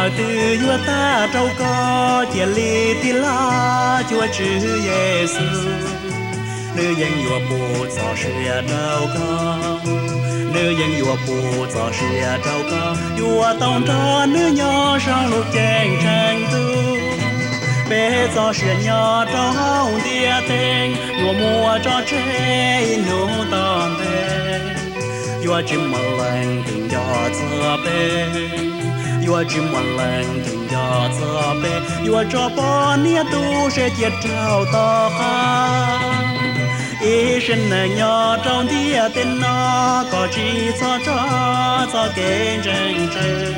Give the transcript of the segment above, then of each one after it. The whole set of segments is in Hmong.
Twb yuav tag rau koj, cia li tig los cuag Tswv Yexus. Nws yeej yuav pub txoj sia rau koj, nws yeej yuav pub txoj sia rau koj, yuav tau nrog nws nyob saum lub ceeb tsheej ntuj. Peb txoj sia nyob rau hauv ntiaj teb yuav muaj tso tseg ib hnub tom ntej. Yuav tsis muaj leej twg nco txog peb, yuav tsis muaj leej twg nco txog peb, yuav tso poj niam tub se cia raug tom qab. Ib sim neej nyob rau ntiaj teb no, koj tsis txhob tso txoj kev ntseeg tseg.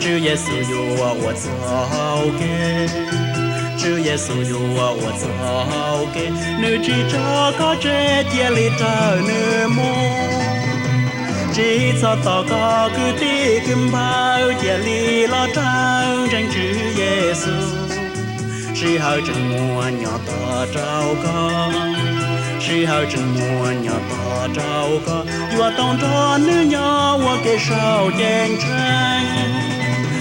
Tswv Yexus yuav ua txoj hau kev, Tswv Yexus yuav ua txoj hau kev, nws tsis tso koj tseg, cia li raws nws mus. Tsis txhob tos koj kwv tij kwv npawg, cia li los raws ntseeg Tswv Yexus. Sij hawm tseem muaj nyob tos rau koj, sij hawm tseem muaj nyob tos rau koj, yuav tau nrog nws nyob ua ke saum ceeb tsheej.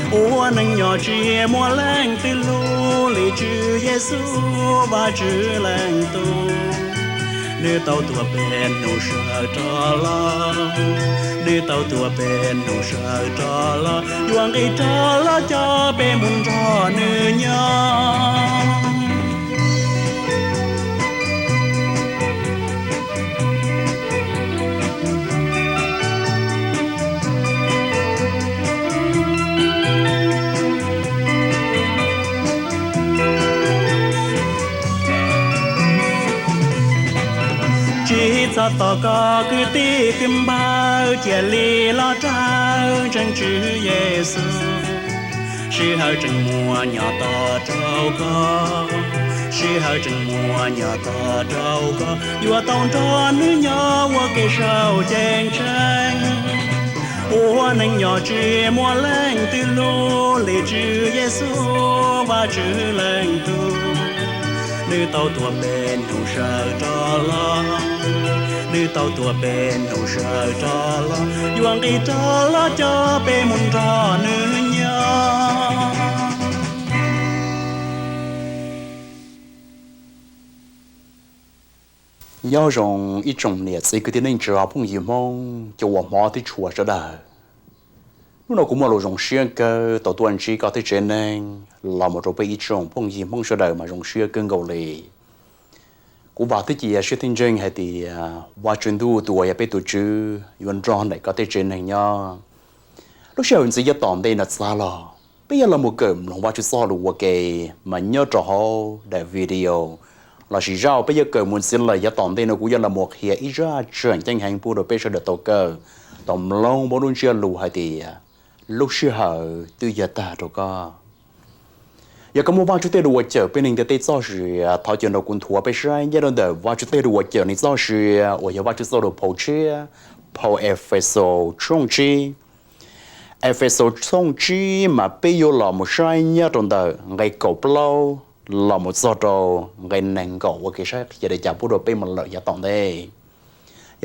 Ua neej nyob tsis muaj leej twg hlub li Tswv Yexus Vajtswv leej tub. Nws tau tuag peb hnub sawv rov los, nws tau tuag peb hnub sawv rov los, yuav nqis rov los coj peb mus nrog nws nyob. Tsis txhob tos koj kwv tij kwv npawg, cia li los raws ntseeg Tswv Yexus. Sij hawm tseem muaj nyob tos rau koj, sij hawm tseem muaj nyob tos rau koj, yuav tau nrog nws nyob ua ke saum ceeb tsheej. Ua neej nyob tsis muaj leej twg hlub li Tswv Yexus Vajtswv leej tub. Nws tau tuag peb hnub sawv rov los, nws tau tuag peb hnub sawv rov los, yuav nqis rov los coj peb mus nrog nws nyob. Nyob zoo ib tsoom niam txiv kwv tij neej tsa phooj ywg Hmoob cov uas hmov thiab tshua sawv daws. Hnub no kuv muaj lus zoo siab kawg tau tuaj ntsib koj thiab tsev neeg los mus rau peb ib tsoom phooj ywg Hmoob sawv daws mas zoo siab kawg nkaus li. Kuv vam thiab cia siab thiab ntseeg hais tias Vajtswv ntuj tus uas yog peb tus Tswv yuav nrog nraim koj thiab tsev neeg nyob. Lub sij hawm ntxiv yav tom ntej no txog los, peb yuav los mus kawm mloog Vajtswv txoj lus ua ke, mas nyob rau hauv daim video lossis zaj uas peb yuav kawm mus ntxiv lawm yav tom ntej no kuv yuav los mus qhia ib zaj tseem ceeb heev pub rau peb sawv daws tau kawm, tau mloog npaum lub ntsiab lus hais tias lub sij hawm twb yuav tag rau koj. Yog koj muaj Vajtswv tej lus uas cawm peb neeg ntiaj teb txoj sia, thov caw nrog kuv nthuav peb saib nyob rau ntawm Vajtswv tej lus uas cawm neeg txoj sia uas yog Vajtswv txoj lus phau tshiab, phau Efexus tshooj tsib. Efexus tshooj tsib mas peb yuav los mus saib nyob rau ntawm nqe kaum plaub los mus txog rau nqe nees nkaum ua kev saib qhia li cas pub rau peb mus lawm yav tom ntej.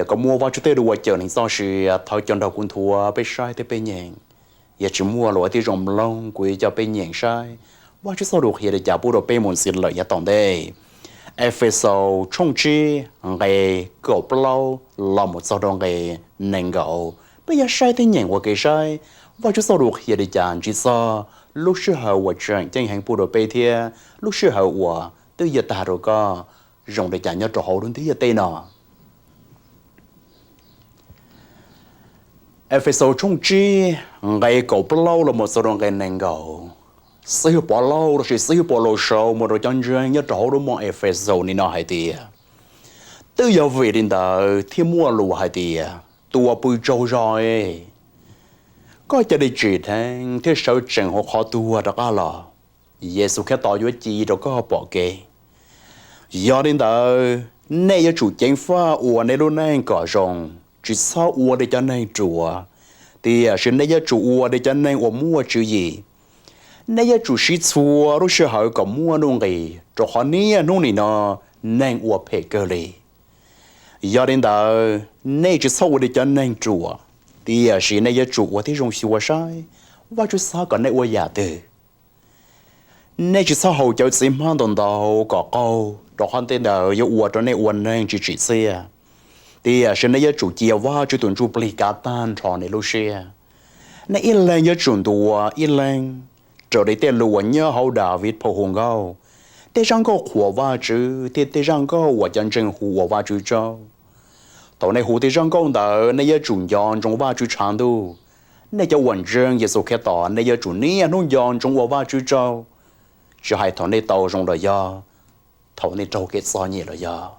Yog koj muaj Vajtswv tej lus uas cawm neeg txoj sia, thov caw nrog kuv nthuav peb saib thiab peb nyeem. Yog tsis muaj lus ua tib zoo mloog, kuv yuav coj peb nyeem saib Vajtswv txoj lus qhia li cas pub rau peb mus ntxiv lawm yav tom ntej. Efexus tshooj tsib nqe kaum plaub los mus txog rau nqe nees nkaum, peb yuav saib thiab nyeem ua kev saib Vajtswv txoj lus qhia li cas ntsib txog lub sij hawm uas tseem ceeb heev pub rau peb thiab lub sij hawm uas twb yuav tag rau koj zoo li cas nyob rau hauv lub ntiaj teb no. Efexus tshooj tsib nqe kaum plaub los mus txog rau nqe nees nkaum. Xib hwb Pov Lauj lossis xib hwb Pov Lauj sau mus rau cov ntseeg nyob rau hauv lub moos Efexus nim no hais tias, twb yog vim li ntawd thiaj muaj lus hais tias, tus uas pw tsaug zog, koj cia li tsim dheev thiab sawv tsees hauv qhov tuag rov qab los, Yexus Khetos yuav ci rau koj pom kev. Yog li ntawd, nej yuav tsum ceev faj ua nej lub neej kom zoo, tsis txhob ua li cov neeg ruam, tiam sis nej yuav tsum ua li cov neeg uas muaj tswv yim. Nej yuav tsum siv txhua lub sij hawm kom muaj nuj nqis, rau qhov niaj hnub nim no neeg ua phem kawg li. Yog li ntawd, nej tsis txhob ua li cov neeg ruam, tiam sis nej yuav tsum ua tib zoo xyuas saib Vajtswv xav kom nej ua yam twg? Nej tsis txhob haus cawv txiv hmab ntau ntau kom qaug, rau qhov tej ntawd yuav ua rau nej ua neeg tsis tsim txiaj. Tiam sis nej yuav tsum cia Vajtswv tus ntsuj plig kav tag nrho nej lub siab. Nej ib leeg yuav tsum ntuas ib leeg raws li tej lus uas nyob hauv Daviv phau hu nkauj, tej zaj nkauj qhuas Vajtswv thiab tej zaj nkauj uas cov ntseeg hu ua Vajtswv tsaug. Thaum nej hu tej zaj nkauj ntawd, nej yuav tsum nco ntsoov Vajtswv tshav ntuj. Nej cov uas ntseeg Yexus Khetos, nej yuav tsum niaj hnub nco ntsoov ua Vajtswv tsaug, tsis hais thaum nej tau zoo los yog thaum nej raug kev txom nyem los yog.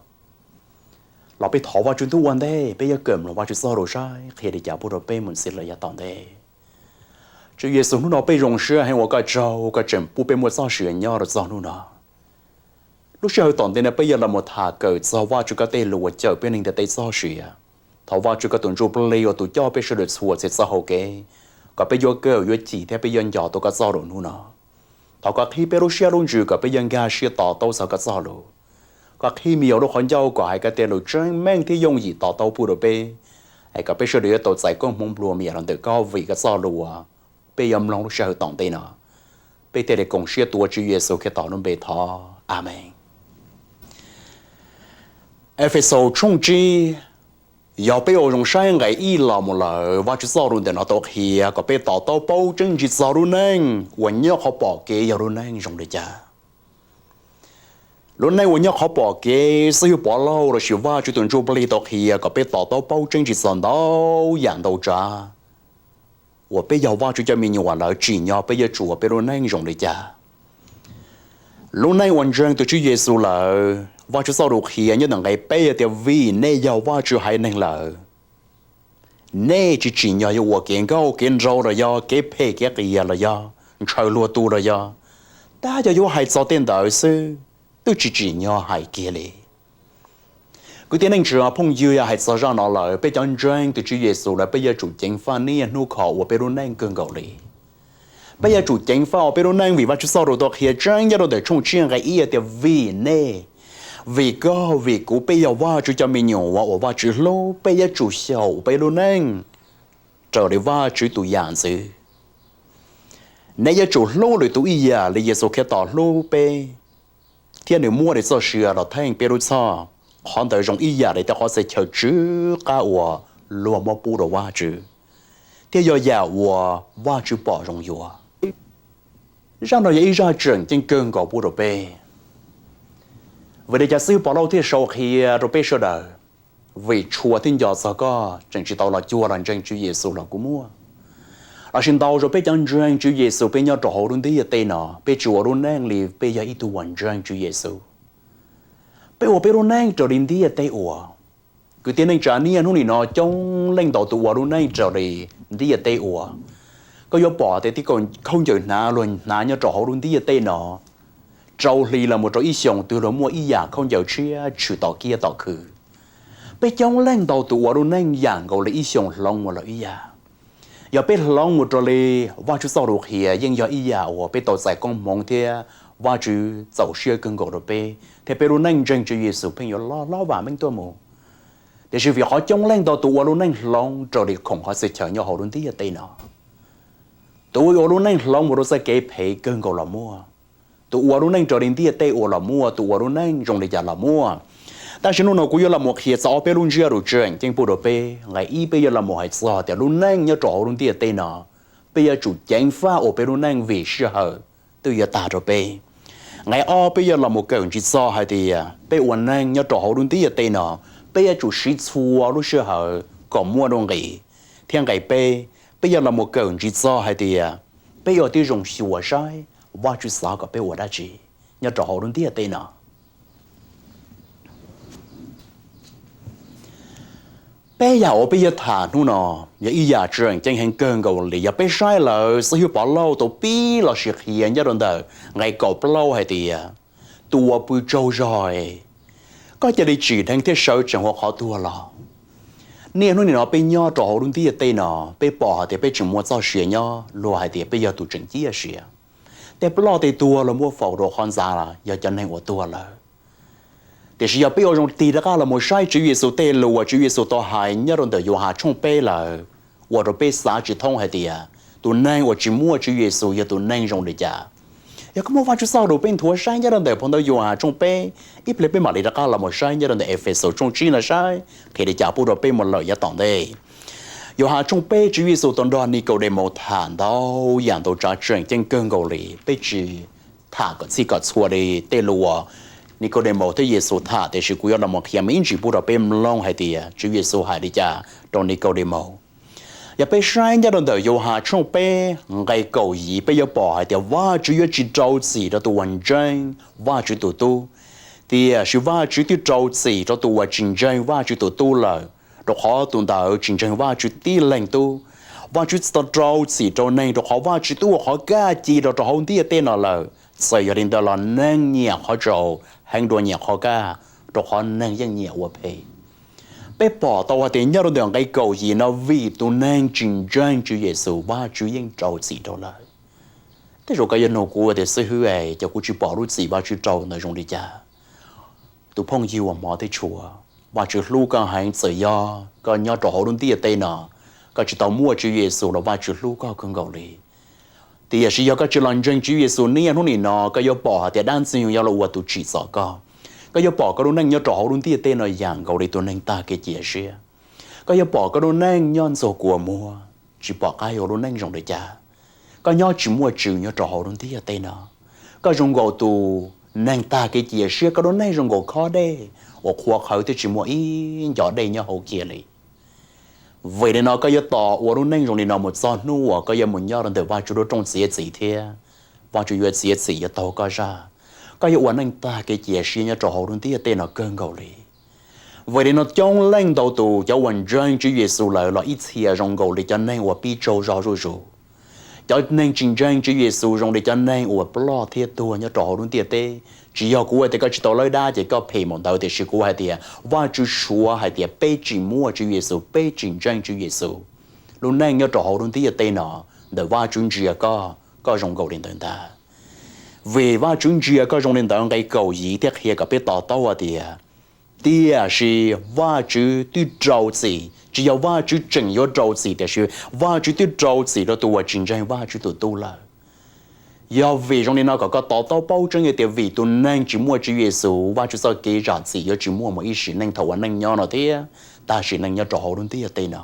Los peb thov Vajtswv ntuj ua ntej, peb yuav kawm mloog Vajtswv txoj lus saib qhia li cas pub rau peb mus ntxiv los yav tom ntej. Tswv Yexus, hnub no peb zoo siab heev ua koj tsaug, koj tseem pub peb muaj txoj sia nyob rau txog hnub no. Lub sij hawm tom ntej no peb yuav los mus tham kawm txog Vajtswv koj tej lus uas cawm peb neeg ntiaj teb txoj sia. Thov Vajtswv koj tus ntsuj plig ua tus coj peb sawv daws txhua txhia txoj hau kev, kom peb yuav kawm yuav cim thiab peb yuav nco tau koj txoj lus hnub no. Thov koj qhib peb lub siab lub ntsws kom peb yuav nkag siab to taub txog koj txoj lus. Koj qhib me nyuam lub qhov ncauj kom hais koj tej lus tseeb meej thiab yooj yim to taub pub rau peb, es kom peb sawv daws yuav tau txais koob hmoov nplua mias los ntawm koj vim koj txoj lus uas peb yuav mloog lub sij hawm tom ntej no. Peb thiaj li koom siab tuav Tswv Yexus Khetos lub npe thov, Amees. Efexus tshooj tsib, yog peb ua zoo saib nqe ib los mus lawm, Vajtswv txoj lus ntawm no tau qhia kom peb to taub paub tseeb ntsig txog lub neej uas nyob qhov pom kev yog lub neej zoo li cas. Lub neej uas nyob qhov pom kev, xib hwb Povlauj lossis Vajtswv tus ntsuj plig tau qhia kom peb to taub paub tseeb ntsig txog ntau yam ntau tsav uas peb yog Vajtswv cov me nyuam lawm tsim nyog peb yuav tsum ua peb lub neej zoo li cas. Lub neej uas ntseeg tus Tswv Yexus lawm, Vajtswv txoj lus qhia nyob ntawm nqe peb tias vim nej yog Vajtswv haiv neeg lawm, nej tsis tsim nyog yuav ua kev nkauj kev nraug los yog kev phem kev qias los yog ntshaw luag tu los yog, tab yog yuav hais txog tej ntawd xwb, twb tsis tsim nyog hais kiag li. Kwv tij neej tsa phooj ywg, yog hais txog zaj no lawm, peb cov ntseeg tus Tswv Yexus lawm peb yuav tsum ceev faj niaj hnub kho ua peb lub neej kawg nkaus li. Peb yuav tsum ceev faj ua peb lub neej vim Vajtswv txoj lus tau qhia tseeb nyob rau ntawm tshooj tsib nqe ib tias vim nej, vim koj vim kuv peb yog Vajtswv cov me nyuam uas Vajtswv hlub, peb yuav tsum xyaum peb lub neej raws li Vajtswv tus yam ntxwv. Nej yuav tsum hlub lwm tus ib yam li Yexus Khetos hlub peb, thiab nws muab nws txoj sia los theej peb lub txhoj. Qhov ntawd zoo ib yam li tej qhov txhia chaw tsw qab uas luag muab pub rau Vajtswv, thiab yog yam uas Vajtswv pom zoo yuav. Zaj no yog ib zaj tseem ceeb kawg nkaus pub rau peb, vim li cas xib hwb Povlauj thiaj sau qhia rau peb sawv daws, vim tshua thiab nco txog koj tseem tsis tau los cuag los ntseeg Tswv Yexus los kuj muaj, lossis ntau zaus peb cov ntseeg Tswv Yexus peb nyob rau hauv lub ntiaj teb no peb tsis ua lub neej li peb yog ib tug uas ntseeg Tswv Yexus. Peb ua peb lub neej raws li ntiaj teb ua. Kwv tij neej tsa, niaj hnub nim no coob leej ntau tus ua lub neej raws li ntiaj teb ua. Koj yuav pom tias tej khaub ncaws hnav luag hnav nyob rau hauv lub ntiaj teb no, rau hli los mus rau ib xyoos twg luag muaj ib yam khaub ncaws tshiab tshwm tom kiab tom khw. Peb coob leej ntau tus ua lub neej yam nkaus li ib xyoos hloov mus lawm ib yam. Yog peb hloov mus raws li Vajtswv txoj lus qhia yeej yog ib yam uas peb tau txais koob hmoov thiab Vajtswv txaus siab kawg nkaus rau peb thiab peb lub neej ntseeg Tswv Yexus pheej yuav loj hlob vam meej tuaj mus. Tiam sis vim qhov coob leej ntau tus ua lub neej hloov raws li khoom qhov txhia chaw nyob hauv lub ntiaj teb no, tus ua lub neej hloov mus rau txoj kev phem kawg nkaus los muaj, tus ua lub neej raws li ntiaj teb ua los muaj, tus ua lub neej zoo li cas los muaj. Tab sis hnub no kuv yuav los mus qhia txog ob peb lub ntsiab lus tseem ceeb pub rau peb. Nqe ib, peb yuav los mus hais txog tias lub neej nyob rau hauv lub ntiaj teb no, peb yuav tsum ceev faj ua peb lub neej vim sij hawm twb yuav tag rau peb. Nqe ob, peb yuav los mus kawm ntsig txog hais tias peb ua neej nyob rau hauv lub ntiaj teb no, peb yuav tsum siv txhua lub sij hawm kom muaj nuj nqis. Thiab nqe peb, peb yuav los mus kawm ntsig txog hais tias peb yuav tib zoo xyuas saib Vajtswv xav kom peb ua dab tsi nyob rau hauv lub ntiaj teb no. Peb yam uas peb yuav tham hnub no yog ib yam tseem ceeb heev kawg nkaus li. Yog peb saib lawm, xib hwb Pov Lauj tau pib los sis qhia nyob rau ntawm nqe kaum plaub hais tias, tus uas pw tsaug zog, koj cia li tsim dheev thiab sawv tsees hauv qhov tuag los. Niaj hnub nim no peb nyob rau hauv lub ntiaj teb no, peb pom hais tias peb tseem muaj txoj sia nyob, luag hais tias peb yog tus tseem ciaj sia. Tej ploj tej tuag los muab faus rau qhov ntxa los yog cov neeg uas tuag lawm. Tiam sis yog peb ua zoo tig rov qab los mus saib Tswv Yexus tej lus uas Tswv Yexus tau hais nyob rau ntawm Yauhas tshooj peb lawm, ua rau peb xav tsis thoob hais tias Tus neeg uas tsis muaj Tswv Yexus yog tus neeg zoo li cas? Yog koj muaj Vajtswv txoj lus peb nthuav saib nyob rau ntawm phau ntawv Yauhas tshooj peb, ib pliag peb mam li rov qab los mus saib nyob rau ntawm Efexus tshooj tsib no saib qhia li cas pub rau peb mus lawm yav tom ntej. Yauhas tshooj peb, Tswv Yexus tau nrog Nikaudemaus tham ntau yam ntau tsav tseem ceeb kawg nkaus li. Peb tsis tham kom txhij kom txhua li tej lus uas Nikaudemaus thiab Yexus tham, tiam sis kuv yuav los mus qhia me ib ntsis pub rau peb mloog hais tias Tswv Yexus hais li cas rau Nikaudemaus. Yog peb saib nyob rau ntawm Yauhas tshooj peb nqe kaum yim, peb yuav pom hais tias Vajtswv yuav tsis rau txim rau tus uas ntseeg Vajtswv tus tub, tiam sis Vajtswv twb rau txim rau tus uas tsis ntseeg Vajtswv tus tub lawm, rau qhov tus ntawd tsis ntseeg Vajtswv tib leeg tub. Vajtswv tsis tau rau txim rau neeg, rau qhov Vajtswv twb ua qhov kaj ci rau rau hauv ntiaj teb no lawm. Txawm yog li ntawd los neeg nyiam qhov tsaus heev dua nyiam qhov kaj, rau qhov neeg yeej nyiam ua phem. Peb pom tau hais tias nyob rau ntawm nqe kaum yim no, vim tus neeg tsis ntseeg Tswv Yexus, Vajtswv yeej rau txim rau lawm. Tej zaum koj yuav nug kuv tias, xib hwb, es cov kuv tsis pom lub txim Vajtswv rau ntawd zoo li cas? Tus phooj ywg uas hmov thiab tshua, Vajtswv hlub koj heev. Txawm yog koj nyob rau hauv lub ntiaj teb no, koj tsis tau muaj Tswv Yexus los Vajtswv hlub koj kawg nkaus li. Tiam sis yog koj tsis los ntseeg Tswv Yexus niaj hnub nim no, koj yuav pom hais tias dab ntxwg nyoog yuav los ua tus tsim txom koj. Koj yuav pom koj lub neej nyob rau hauv lub ntiaj teb no yam nkaus li tus neeg tag kev cia siab. Koj yuav pom koj lub neej nyob ntxuag kua muag, tsis pom qab yuav ua lub neej zoo li cas. Koj nyob tsis muaj tswv nyob rau hauv lub ntiaj teb no. Koj zoo nkaus tus neeg tag kev cia siab, koj lub neej zoo nkaus khob dej uas qhuav qhawv twb tsis muaj ib ncov dej nyob hauv kiag li. Vim li no koj yuav tos ua lub neej zoo li no mus txog hnub uas koj yuav mus nyob rau ntawm Vajtswv lub rooj txiav txim thiab Vajtswv yuav txiav txim yuav taug koj zaj. Koj yuav ua neej tag kev cia siab nyob rau hauv lub ntiaj teb no kawg nkaus li. Vim li no coob leej ntau tus cov uas ntseeg Tswv Yexus lawm los ib txhia zoo nkaus li cov neeg uas pib tsaug zog zuj zus. Cov neeg tsis ntseeg Tswv Yexus zoo li cov neeg uas ploj thiab tuag nyob rau hauv lub ntiaj teb. Tsis yog kuv hais tias koj tsis tau lawb dab ces koj phem mus ntawd, tiam sis kuv hais tias Vajtswv suav hais tias peb tsis muaj Tswv Yexus, peb tsis ntseeg Tswv Yexus, lub neej nyob rau hauv lub ntiaj teb no, ntawm Vajtswv ntsia koj, koj zoo nkaus li ntawd ntag. Vim Vajtswv ntsia koj zoo li ntawd, nqe kaum yim thiaj qhia kom peb to taub hais tias, tiam sis Vajtswv twb rau txim, tsis yog Vajtswv tseem yuav rau txim, tiam sis Vajtswv twb rau txim rau tus uas tsis ntseeg Vajtswv tus tub lawm. Yog vim zoo li no kom koj to taub paub tseeb hais tias vim tus neeg tsis muaj Tswv Yexus, Vajtswv txoj kev zam txim yuav tsis muaj mus ib sim neej thaum ua neej nyob no thiab tag sim neej nyob rau hauv lub ntiaj teb no.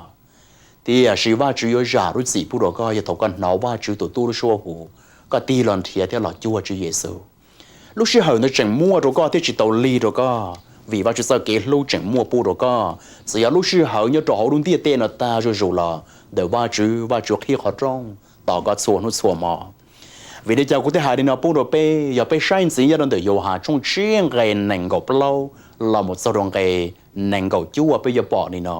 Tiam sis Vajtswv yuav zam lub txim pub rau koj yog thaum koj hnov Vajtswv tus tub lub suab hu, koj tig los nrhiav thiab los cuag Tswv Yexus. Lub sij hawm ntawd tseem muaj rau koj thiab tsis tau lig rau koj, vim Vajtswv txoj kev hlub tseem muaj pub rau koj. Txawm yog lub sij hawm nyob rau hauv lub ntiaj teb no tag zuj zus los ntawm Vajtswv, Vajtswv qhib qhov rooj tos koj txhua hnub txhua hmo. Vim li cas kuv thiaj hais li no pub rau peb? Yog peb saib ntxiv nyob rau ntawm Yauhas tshooj tsib nqe nees nkaum plaub los mus txog rau nqe nees nkaum cuaj, peb yuav pom li no.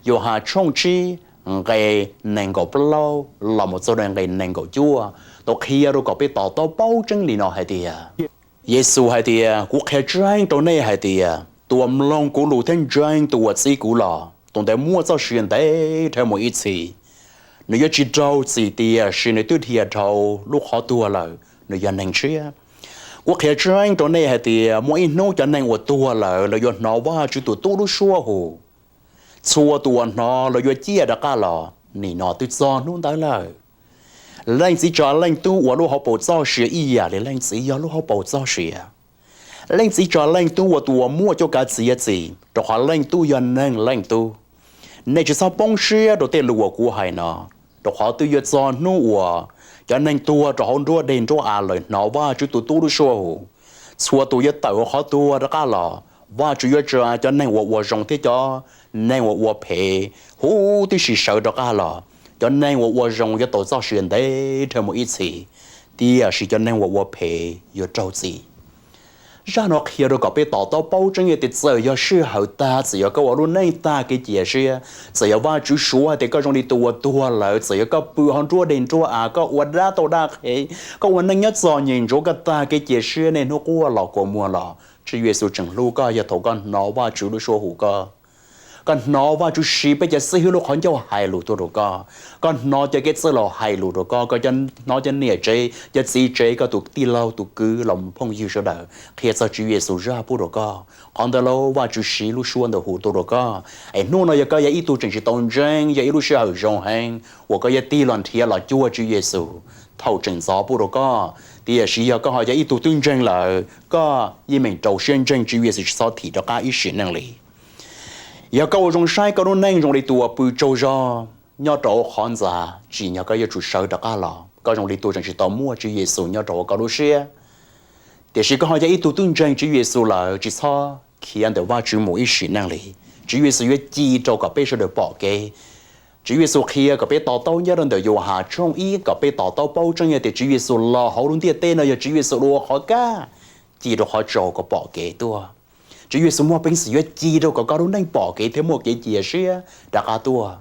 Yauhas tshooj tsib nqe nees nkaum plaub los mus txog rau nqe nees nkaum cuaj tau qhia rau kom peb to taub paub tseeb li no hais tias, Yexus hais tias, kuv qhia tseeb rau nej hais tias tus uas mloog kuv lus thiab ntseeg tus uas txib kuv los, tus ntawd muaj txoj sia ntev dhawv mus ib txhis. Nws yuav tsis raug txim, tiam sis nws twb dhia dhau lub qhov tuag lawm, nws yog neeg tshiab. Kuv qhia tseeb rau nej hais tias muaj ib hnub cov neeg uas tuag lawm lawv yuav hnov Vajtswv tus tub lub suab hu. Txhua tus uas hnov lawv yuav ciaj rov qab los. Nim no twb txog hnub ntawd lawm. Leej txiv tsa leej tub ua lub hauv paus txoj sia ib yam li leej txiv yog lub hauv paus txoj sia. Leej txiv tsa leej tub ua tus uas muaj cuab kav txiav txim, rau qhov leej tub yog neeg leej tub. Nej tsis txhob poob siab rau tej lus uas kuv hais no, rau qhov twb yuav txog hnub uas cov neeg tuag rau hauv nruab deg nruab av lawv hnov Vajtswv tus tub lub suab hu. Txhua tus yuav tawm hauv qhov tuag rov qab los. Vajtswv yuav tsa cov neeg uas ua zoo thiab cov neeg uas ua phem huv tib si sawv rov qab los. Cov neeg uas ua zoo yuav tau txoj sia ntev dhawv mus ib txhis, tiam sis cov neeg uas ua phem yuav raug txim. Zaj no qhia rau kom peb to taub paub tseeb tias txawm yog sij hawm tag, txawm yog koj ua lub neej tag kev cia siab, txawm yog Vajtswv suav hais tias koj zoo li tus uas tuag lawm, txawm yog koj pw hauv nruab deg nruab av, koj ua dab tau dab qhev, koj ua neej nyob txom nyem ntsuav, koj tag kev cia siab, niaj hnub quaj los kua muag los, Tswv Yexus tseem hlub koj yog thaum koj hnov Vajtswv lub suab hu koj. Koj hnov Vajtswv siv peb cov xib hwb lub qhov ncauj hais lus tuaj rau koj. Koj hnov cov kev txwj laus hais lus rau koj. Koj hnov cov niam tsev, cov txiv tsev, koj tus tij laug tus kwv los phooj ywg sawv daws qhia txog Tswv Yexus zaj pub rau koj. Qhov ntawd los Vajtswv siv lub suab ntawd hu tuaj rau koj. Es hnub no yog koj yog ib tug tseem tsis tau ntseeg, yog ib lub sij hawm zoo heev uas koj yuav tig los nrhiav los cuag Tswv Yexus thaum tseem ntxov pub rau koj. Tiam sis yog koj ho yog ib tug twb ntseeg lawm, koj yeej meem rau siab ntseeg Tswv Yexus tsis txhob thim rov qab ib sim neej li. Yog koj ua zoo saib koj lub neej zoo li tus uas pw tsaug zog nyob rau hauv qhov ntxa, tsim nyog koj yuav tsum sawv rov qab los. Koj zoo li tus tseem tsis tau muaj Tswv Yexus nyob rau hauv koj lub siab. Tiam sis koj ho yog ib tug twb ntseeg Tswv Yexus lawm, tsis txhob khiav ntawm Vajtswv mus ib sim neej li. Tswv Yexus yuav ci rau kom peb sawv daws pom kev. Tswv Yexus qhia kom peb to taub nyob rau ntawm Yauhas tshooj ib kom peb to taub paub tseeb tias Tswv Yexus los hauv lub ntiaj teb no yog Tswv Yexus ua qhov kaj ci rau qhov tsaus kom pom kev tuaj. Tswv Yexus muaj peev xwm yuav ci rau kom koj lub neej pom kev thiab muaj kev cia siab rov qab tuaj.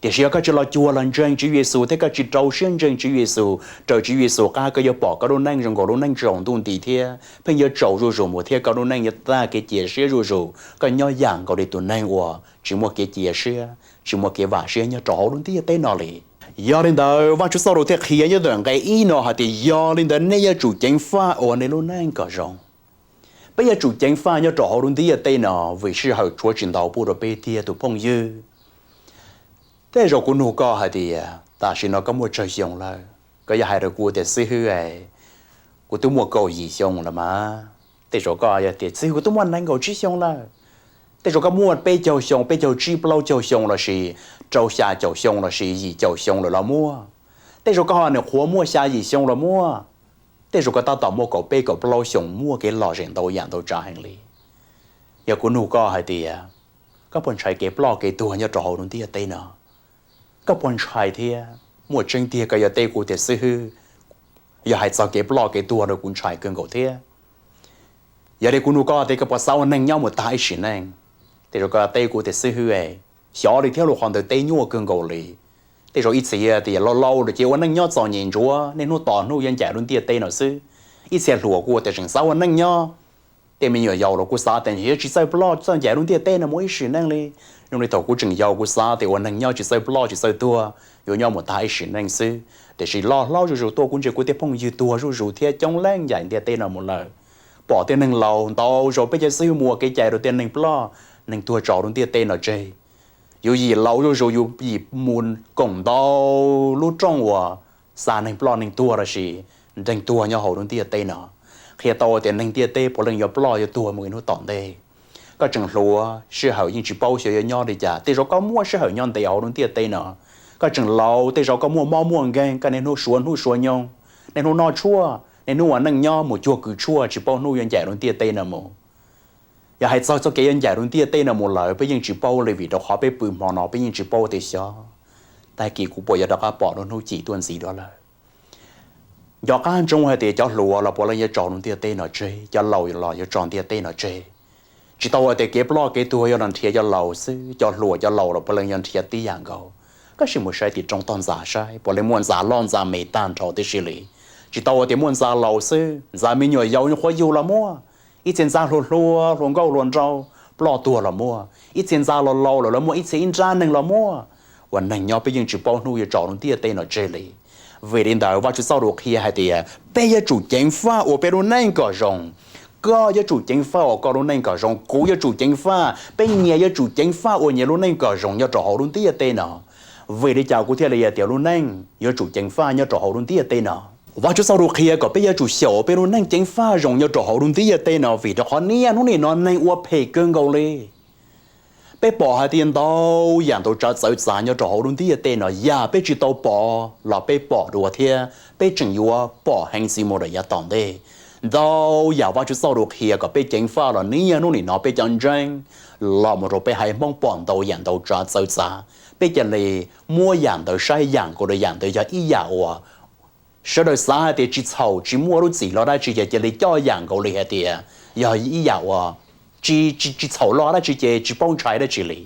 Tiam sis yog koj tsis los cuag los ntseeg Tswv Yexus thiab koj tsis rau siab ntseeg Tswv Yexus, raws Tswv Yexus qab, koj yuav pom koj lub neej zoo nkaus lub neej tsaus ntuj nti thiab pheej yuav tsaus zuj zus mus thiab koj lub neej yuav tag kev cia siab zuj zus. Koj nyob yam nkaus li tus neeg uas tsis muaj kev cia siab, tsis muaj kev vam siab nyob rau hauv lub ntiaj teb no li. Yog li ntawd Vajtswv txoj lus thiaj qhia nyob ntawm nqe ib no hais tias, yog li ntawd nej yuav tsum ceev faj ua nej lub neej kom zoo. Peb yuav tsum ceev faj nyob rau hauv lub ntiaj teb no vim sij hawm tshuav tsis ntau pub rau peb tiag tus phooj ywg. Tej zaum kuv nug koj hais tias tam sim no koj muaj tsawg xyoo lawm? Koj yuav hais rau kuv tias, xib hwb, kuv twb muaj kaum yim xyoo lawm mas. Tej zaum koj yuav tias, xib hwb, kuv twb muaj nees nkaum tsib xyoo lawm. Tej zaum koj muaj peb caug xyoo, peb caug tsib, plaub caug xyoo lossis rau xya caum xyoo lossis yim caum xyoo lawm los muaj. Tej zaum koj ho nyuam qhuav muaj xya yim xyoo los muaj. Tej zaum koj tab tom muaj kaum peb kaum plaub xyoo, muaj kev lom zem ntau yam ntau tsav heev li. Yog kuv nug koj hais tias, koj puas ntshai kev ploj kev tuag nyob rau hauv lub ntiaj teb no? Koj puas ntshai thiab? Muaj tseeb tiag koj yuav teb kuv tias, xib hwb, yog hais txog kev ploj kev tuag no kuv ntshai kawg nkaus thiab. Yog li kuv nug koj tias koj puas xav ua neej nyob mus tag ib sim neej? Tej zaum koj teb kuv tias, xib hwb, xyov li thiab, lub qhov ntawd teb nyuaj kawg nkaus li. Tej zaum ib txhia tias laus laus lawm ces ua neej nyob txom nyem ntsuav, niaj hnub tos hnub yuav ncaim lub ntiaj teb no xwb. Ib txhia hluas kuj tias tseem xav ua neej nyob. Tej me nyuam yaus los kuj xav tias yuav tsis txawj ploj txawj ncaim lub ntiaj teb no mus ib sim neej li. Zoo li thaum kuv tseem yau kuv xav tias ua neeg nyob tsis txawj ploj tsis txawj tuag, yuav nyob mus tag ib sim neej xwb. Tiam sis loj hlob zuj zus tuaj kuv ntsia kuv tej phooj ywg tuag zuj zus thiab coob leej ncaim ntiaj teb no mus lawm. Pom tej neeg laus ntau zaus peb cov xib hwb mus ua kev cai rau tej neeg ploj neeg tuag tso lub ntiaj teb no tseg. Yus yim laus zuj zus yus yim mus koom ntau lub rooj uas xa neeg ploj neeg tuag lossis nreeg tuag nyob hauv lub ntiaj teb no. Qhia tau tias neeg ntiaj teb puav leej yuav ploj yuav tuag mus ib hnub tom ntej. Koj tseem hluas, sij hawm yeej tsis paub xyov yuav nyob li cas, tej zaum koj muaj sij hawm nyob ntev hauv lub ntiaj teb no. Koj tseem laus, tej zaum koj muaj mob muaj nkeeg, koj niaj hnub suav hnub suav nyoog, niaj hnub noj tshuaj, niaj hnub ua neej nyob mus cuag kws tshuaj tsis paub hnub yuav ncaim lub ntiaj teb no mus. Yog hais txog txoj kev yuav ncaim lub ntiaj teb no mus lawm peb yeej tsis paub li, vim rau qhov peb pw hmo no peb yeej tsis paub tias xyov tag kis kuv puas yuav rov qab pom lub hnub cim tuaj ntxiv dua lawm. Nco qab ntsoov hais tias cov hluas los puav leej yuav tso lub ntiaj teb no tseg, cov laus los yuav tso ntiaj teb no tseg. Tsis tau hais tias kev ploj kev tuag yog los nrhiav cov laus xwb, cov hluas cov laus los puav leej yuav nrhiav tib yam nkaus. Koj sim mus saib tim roob toj ntxas saib puav leej muaj ntxa loj ntxa me tag nrho tib si li. Tsis tau hais tias muaj ntxa laus xwb, ntxa me nyuam yaus nyuam qhuav yug los muaj, ib txhia ntxa hluas hluas hluas nkauj hluas nraug ploj tuag los muaj, ib txhia ntxa laus laus lawm los muaj, ib txhia ib nrab neeg los muaj. Ua neeg nyob peb yeej tsis paub hnub yuav tso lub ntiaj teb no tseg li. Vim li ntawd Vajtswv txoj lus qhia hais tias peb yuav tsum ceev faj ua peb lub neej kom zoo. Koj yuav tsum ceev faj ua koj lub neej kom zoo, kuv yuav tsum ceev faj, peb nyias yuav tsum ceev faj ua nyias lub neej kom zoo nyob rau hauv lub ntiaj teb no. Vim li cas kuv thiaj li hais tias lub neej yuav tsum ceev faj nyob rau hauv lub ntiaj teb no? Vajtswv txoj lus qhia kom peb yuav tsum xyaum peb lub neej ceev faj zoo nyob rau hauv lub ntiaj teb no, vim rau qhov niaj hnub nim no neeg ua phem kawg nkaus li. Peb pom hais tias ntau yam ntau tsav txawv txav nyob rau hauv lub ntiaj teb no, yam peb tsis tau pom los peb pom dua thiab peb tseem yuav pom heev txiv mus lawm yav tom ntej. Ntau yam Vajtswv txoj lus qhia kom peb ceev faj los niaj hnub nim no peb cov ntseeg los mus rau peb haiv Hmoob pom ntau yam ntau tsav txawv txav, peb cia li muab yam ntawd saib yam nkaus li yam ntawd yog ib yam uas sawv daws xav hais tias tsis txhaum, tsis muaj lub txim lo dab tsi ces cia li coj yam nkaus li hais tias yog ib yam uas tsis, tsis, tsis txhaum lo dab tsi ces tsis paub ntshai dab tsi li.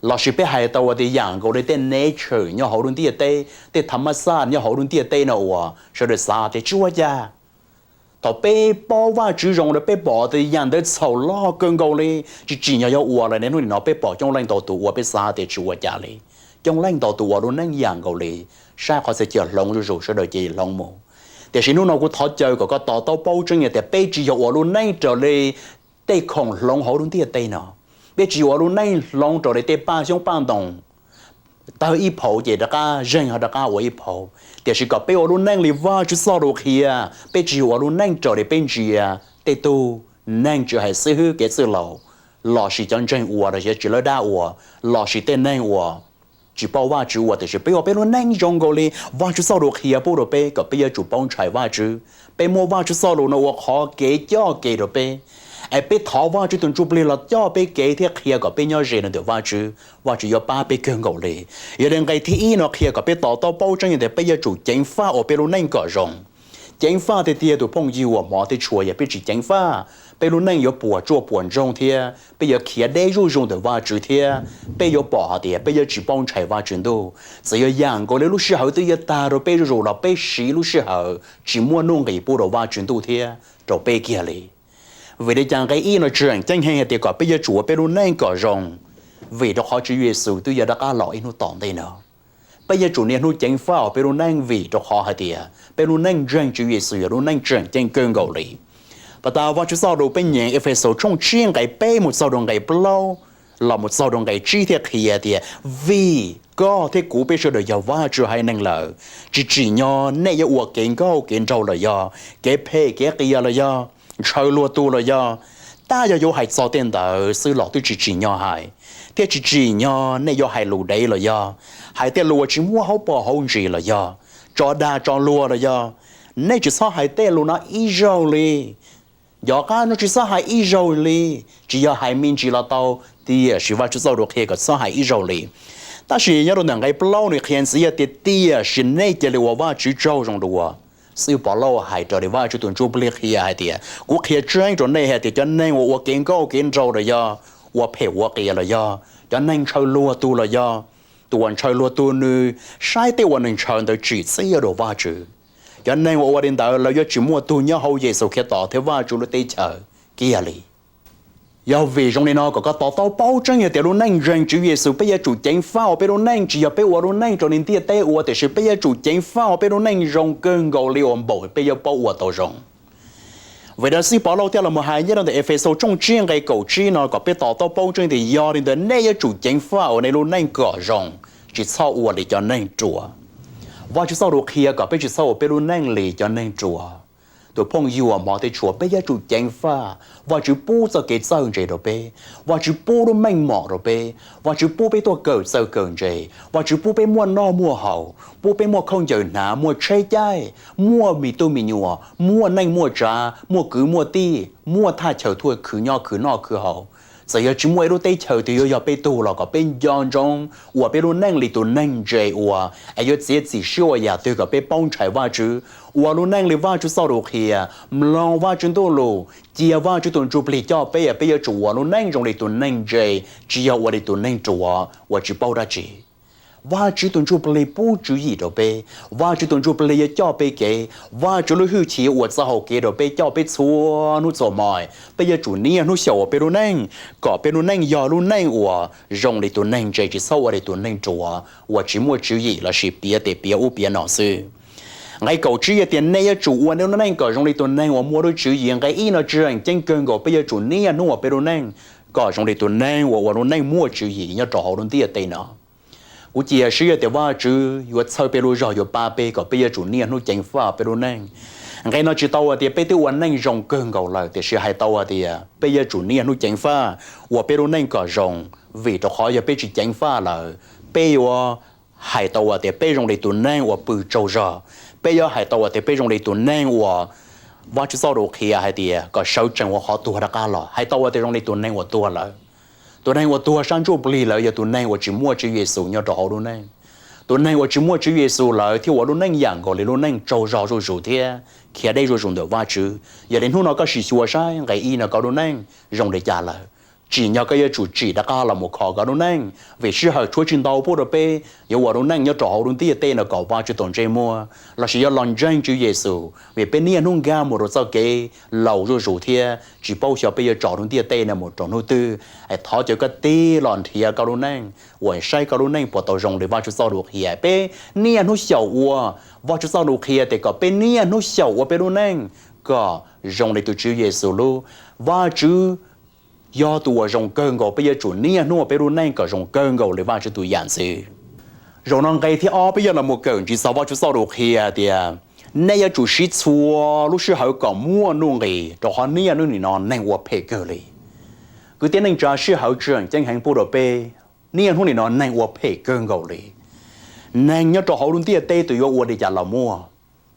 Lossis peb hais tau tias yam nkaus li tej nature nyob hauv lub ntiaj teb, tej tha ma xaj nyob hauv lub ntiaj teb no uas sawv daws xav tias tsis ua cas, Thaum peb paub Vajtswv zoo lawm peb pom tias yam ntawd txhaum loj kawg nkaus li, tsis tsim nyog yog ua lawm ne. Hnub nim no peb pom coob leej ntau tus ua peb xav tias tsis ua cas li. Coob leej ntau tus ua lub neej yam nkaus li, saib qhov txhia chaw hloov zuj zus sawv daws cia li hloov mus. Tiam sis hnub no kuv thov caw kom koj to taub paub tseeb tias peb tsis yog ua lub neej raws li tej khoom hloov hauv lub ntiaj teb no. Peb tsis yog ua lub neej hloov raws li tej paj xyoob paj ntoo, tawg ib phaum ces rov qab zeeg ho rov qab ua ib phaum. Tiam sis kom peb ua lub neej li Vajtswv txoj lus qhia, peb tsis yog ua lub neej raws li peb ntsia tej tug neeg tsis hais xib hwb kev txwj laus, lossis cov ntseeg ua los yog tsis lawb dab ua, lossis tej neeg uas tsis paub Vajtswv ua, tiam sis peb ua peb lub neej zoo nkaus li Vajtswv txoj lus qhia pub rau peb kom peb yuav tsum paub ntshai Vajtswv. Peb muab Vajtswv txoj lus no ua qhov kev coj kev rau peb, es peb thov Vajtswv tus Ntsuj Plig los coj peb kev thiab qhia kom peb nyob ze rau ntawm Vajtswv, Vajtswv yuav pab peb kawg nkaus li. Yog li nqe thib ib no qhia kom peb to taub paub tseeb tias peb yuav tsum ceev faj ua peb lub neej kom zoo. Ceev faj tiag tiag tus phooj ywg uas hmov thiab tshua, yog peb tsis ceev faj, peb lub neej yuav puas tsuaj puas ntsoog thiab peb yuav khiav deb zuj zus ntawm Vajtswv thiab peb yuav pom hais tias peb yuav tsis paub ntshai Vajtswv ntuj. Txawm yog yam nkaus li lub sij hawm twb yuav tag rau peb zuj zus los peb siv lub sij hawm tsis muaj nuj nqis pub rau Vajtswv ntuj thiab rau peb kiag li. Vim li cas nqe ib no tseem ceeb heev hais tias kom peb yuav tsum ua peb lub neej kom zoo? Vim rau qhov Tswv Yexus twb yuav rov qab los ib hnub tom ntej no. Peb yuav tsum niaj hnub ceev faj ua peb lub neej vim rau qhov hais tias peb lub neej ntseeg Tswv Yexus yog lub neej tseem ceeb kawg nkaus li. Pas tas Vajtswv txoj lus peb nyeem Efexus tshooj tsib nqe peb mus txog rau nqe plaub los mus txog rau nqe tsib thiaj qhia tias, vim koj thiab kuv peb sawv daws yog Vajtswv haiv neeg lawm, tsis tsim nyog nej yuav ua kev nkauj kev nraug los yog kev phem kev qias los yog ntshaw luag tug los yog, tab yog yuav hais txog tej ntawd xwb los twb tsis tsim nyog hais, thiab tsis tsim nyog nej yuav hais lus dev los yog hais tej lus uas tsis muaj hauv paus hauv ntsis los yog tso dag tso luag los yog, nej tsis txhob hais tej lus no ib zaug li. Nco qab no tsis txhob hais ib zaug li, tsis yog hais me ntsis los tau, tiam sis Vajtswv txoj lus qhia kom txhob hais ib zaug li. Tab sis nyob rau ntawm nqe plaub nws qhia ntxiv tias tiam sis nej cia li ua Vajtswv tsaug zoo dua. Xib hwb Pov Lauj hais raws li Vajtswv tus Ntsuj Plig qhia hais tias, kuv qhia tseeb rau nej hais tias cov neeg uas ua kev nkauj kev nraug los yog ua phem ua qias los yog cov neeg ntshaw luag tug los yog, tus uas ntshaw luag tug nws saib tej uas nws ntshaw ntawd tsim txiaj dua Vajtswv. Cov neeg uas ua li ntawd lawv yuav tsis muaj tug nyob hauv Yexus Khetos thiab Vajtswv lub teb chaws kiag li. Yog vim zoo li no kom koj to taub paub tseeb tias lub neej ntseeg Tswv Yexus peb yuav tsum ceev faj ua peb lub neej, tsis yog peb ua lub neej raws li ntiaj teb ua, tiam sis peb yuav tsum ceev faj ua peb lub neej zoo kawg nkaus li uas npaum peb yuav paub ua tau zoo. Vim li ntawd xib hwb Pov Lauj thiaj los mus hais nyob rau ntawm Efexus tshooj tsib nqe kaum tsib no kom peb to taub paub tseeb tias yog li ntawd nej yuav tsum ceev faj ua nej lub neej kom zoo, tsis txhob ua li cov neeg ruam. Vajtswv txoj lus qhia kom peb tsis txhob ua peb lub neej li cov neeg ruam. Tus phooj ywg uas hmov thiab tshua, peb yuav tsum ceev faj. Vajtswv pub txoj kev txawj ntse rau peb, Vajtswv pub lub meej mom rau peb, Vajtswv pub peb tuaj kawm txawj kawm ntse, Vajtswv pub peb muaj noj muaj haus, pub peb muaj khaub ncaws hnav, muaj tsheb caij, muaj me tub me nyuam, muaj neej muaj tsav, muaj kwv muaj tij, muaj thaj chaw tuaj khwv nyob khwv noj khwv haus. Txawm yog tsis muaj ib lub teb chaws twg yuav yog peb tug los kom peb nco ntsoov ua peb lub neej li tus neeg ntse ua, es yuav txiav txim siab ua yam twg kom peb paub ntshai Vajtswv, ua lub neej li Vajtswv txoj lus qhia, mloog Vajtswv ntuj lus, cia Vajtswv tus Ntsuj Plig coj peb, peb yuav tsum ua lub neej zoo li tus neeg ntse, tsis yog ua li tus neeg ruam uas tsis paub dab tsi. Vajtswv tus Ntsuj Plig pub tswv yim rau peb, Vajtswv tus Ntsuj Plig yuav coj peb kev, Vajtswv lub hwj chim yuav ua txoj hau kev rau peb, coj peb txhua hnub txhua hmo. Peb yuav tsum niaj hnub xyaum ua peb lub neej kom peb lub neej yog lub neej uas zoo li tus neeg ntse, tsis txhob ua li tus neeg ruam uas tsis muaj tswv yim lossis piav tes piav ub piav no xwb. Nqe kaum tsib tias nej yuav tsum ua nej lub neej kom zoo li tus neeg uas muaj lub tswv yim. Nqe ib no tseem ceeb kawg nkaus, peb yuav tsum niaj hnub ua peb lub neej kom zoo li tus neeg uas ua lub neej muaj tswv yim nyob rau hauv lub ntiaj teb no. Kuv cia siab tias Vajtswv yuav txhawb peb lub zog, yuav pab peb kom peb yuav tsum niaj hnub ceev faj peb lub neej. Nqe no tsis tau hais tias peb twb ua neej zoo kawg nkaus lawm, tiam sis hais tau hais tias peb yuav tsum niaj hnub ceev faj ua peb lub neej kom zoo, vim rau qhov yog peb tsis ceev faj lawm, peb yuav hais tau hais tias peb zoo li tus neeg uas pw tsaug zog, peb yuav hais tau hais tias peb zoo li tus neeg uas Vajtswv txoj lus qhia hais tias kom sawv tsees ua qhov tuag rov qab los, hais tau hais tias zoo li tus neeg uas tuag lawm. Tus neeg uas tuag sab ntsuj plig lawm yog tus neeg uas tsis muaj Tswv Yexus nyob rau hauv lub neej. Tus neeg uas tsis muaj Tswv Yexus lawm thiaj ua lub neej yam nkaus li lub neej tsaug zog zuj zus thiab khiav deb zuj zus ntawm Vajtswv. Yog li hnub no koj sim xyuas saib nqe ib no koj lub neej zoo li cas lawm. Tsim nyog koj yuav tsum tsim rov qab los mus kho koj lub neej, vim sij hawm tshuav tsis ntau pub rau peb yuav ua lub neej nyob rau hauv lub ntiaj teb no kom Vajtswv tau ntsej muag lossis yuav los ntseeg Tswv Yexus, vim peb niaj hnub nkag mus rau txoj kev laus zuj zus thiab tsis paub xyov peb yuav tso lub ntiaj teb no mus rau hnub twg. Es thov caw koj tig los nrhiav koj lub neej uas saib koj lub neej puas tau zoo li Vajtswv txoj lus qhia. Peb niaj hnub xyaum ua, Vajtswv txoj lus qhia tias kom peb niaj hnub xyaum ua peb lub neej kom zoo li tus Tswv Yexus lub. Vajtswv yog tus uas zoo kawg nkaus, peb yuav tsum niaj hnub ua peb lub neej kom zoo kawg nkaus li Vajtswv tus yam ntxwv. Zaum no nqe thib ob peb yuav los mus kawm ntsis txog Vajtswv txoj lus qhia tias, nej yuav tsum siv txhua lub sij hawm kom muaj nuj nqis, rau qhov niaj hnub nim no neeg ua phem kawg li. Kwv tij neej tsa, sij hawm tseem ceeb heev pub rau peb, niaj hnub nim no neeg ua phem kawg nkaus li. Neeg nyob rau hauv lub ntiaj teb tus yuav ua li cas los muaj.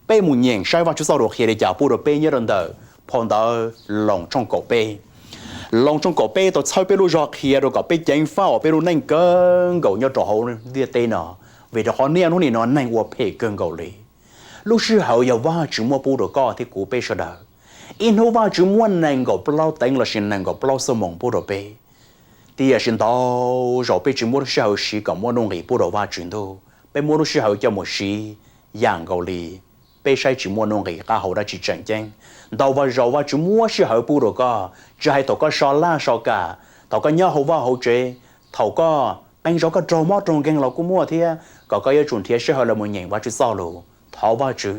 Peb mus nyeem saib Vajtswv txoj lus qhia li cas pub rau peb nyob rau ntawm phau ntawv Loos tshooj kaum peb. Loos tshooj kaum peb tau txhawb peb lub zog qhia rau kom peb ceev faj ua peb lub neej kawg nkaus nyob rau hauv ntiaj teb no, vim rau qhov niaj hnub nim no neeg ua phem kawg nkaus li. Lub sij hawm yog Vajtswv muab pub rau koj thiab kuv peb sawv daws. Ib hnub Vajtswv muab nees nkaum plaub teev lossis nees nkaum plaub xuab moos pub rau peb. Tiam sis ntau zaus peb tsis muab lub sij hawm siv kom muaj nuj nqis pub rau Vajtswv Ntuj, peb muab lub sij hawm coj mus siv yam nkaus li peb saib tsis muaj nuj nqis qab hau dab tsi tseem ceeb. Ntau zaus Vajtswv muab sij hawm pub rau koj, tsis hais thaum koj so laj so kam, thaum koj nyob hauv vaj hauv tsev, thaum koj qee zaus koj raug mob raug nkeeg los kuj muaj thiab, kom koj yuav tsum nrhiav sij hawm los mus nyeem Vajtswv txoj lus, thov Vajtswv,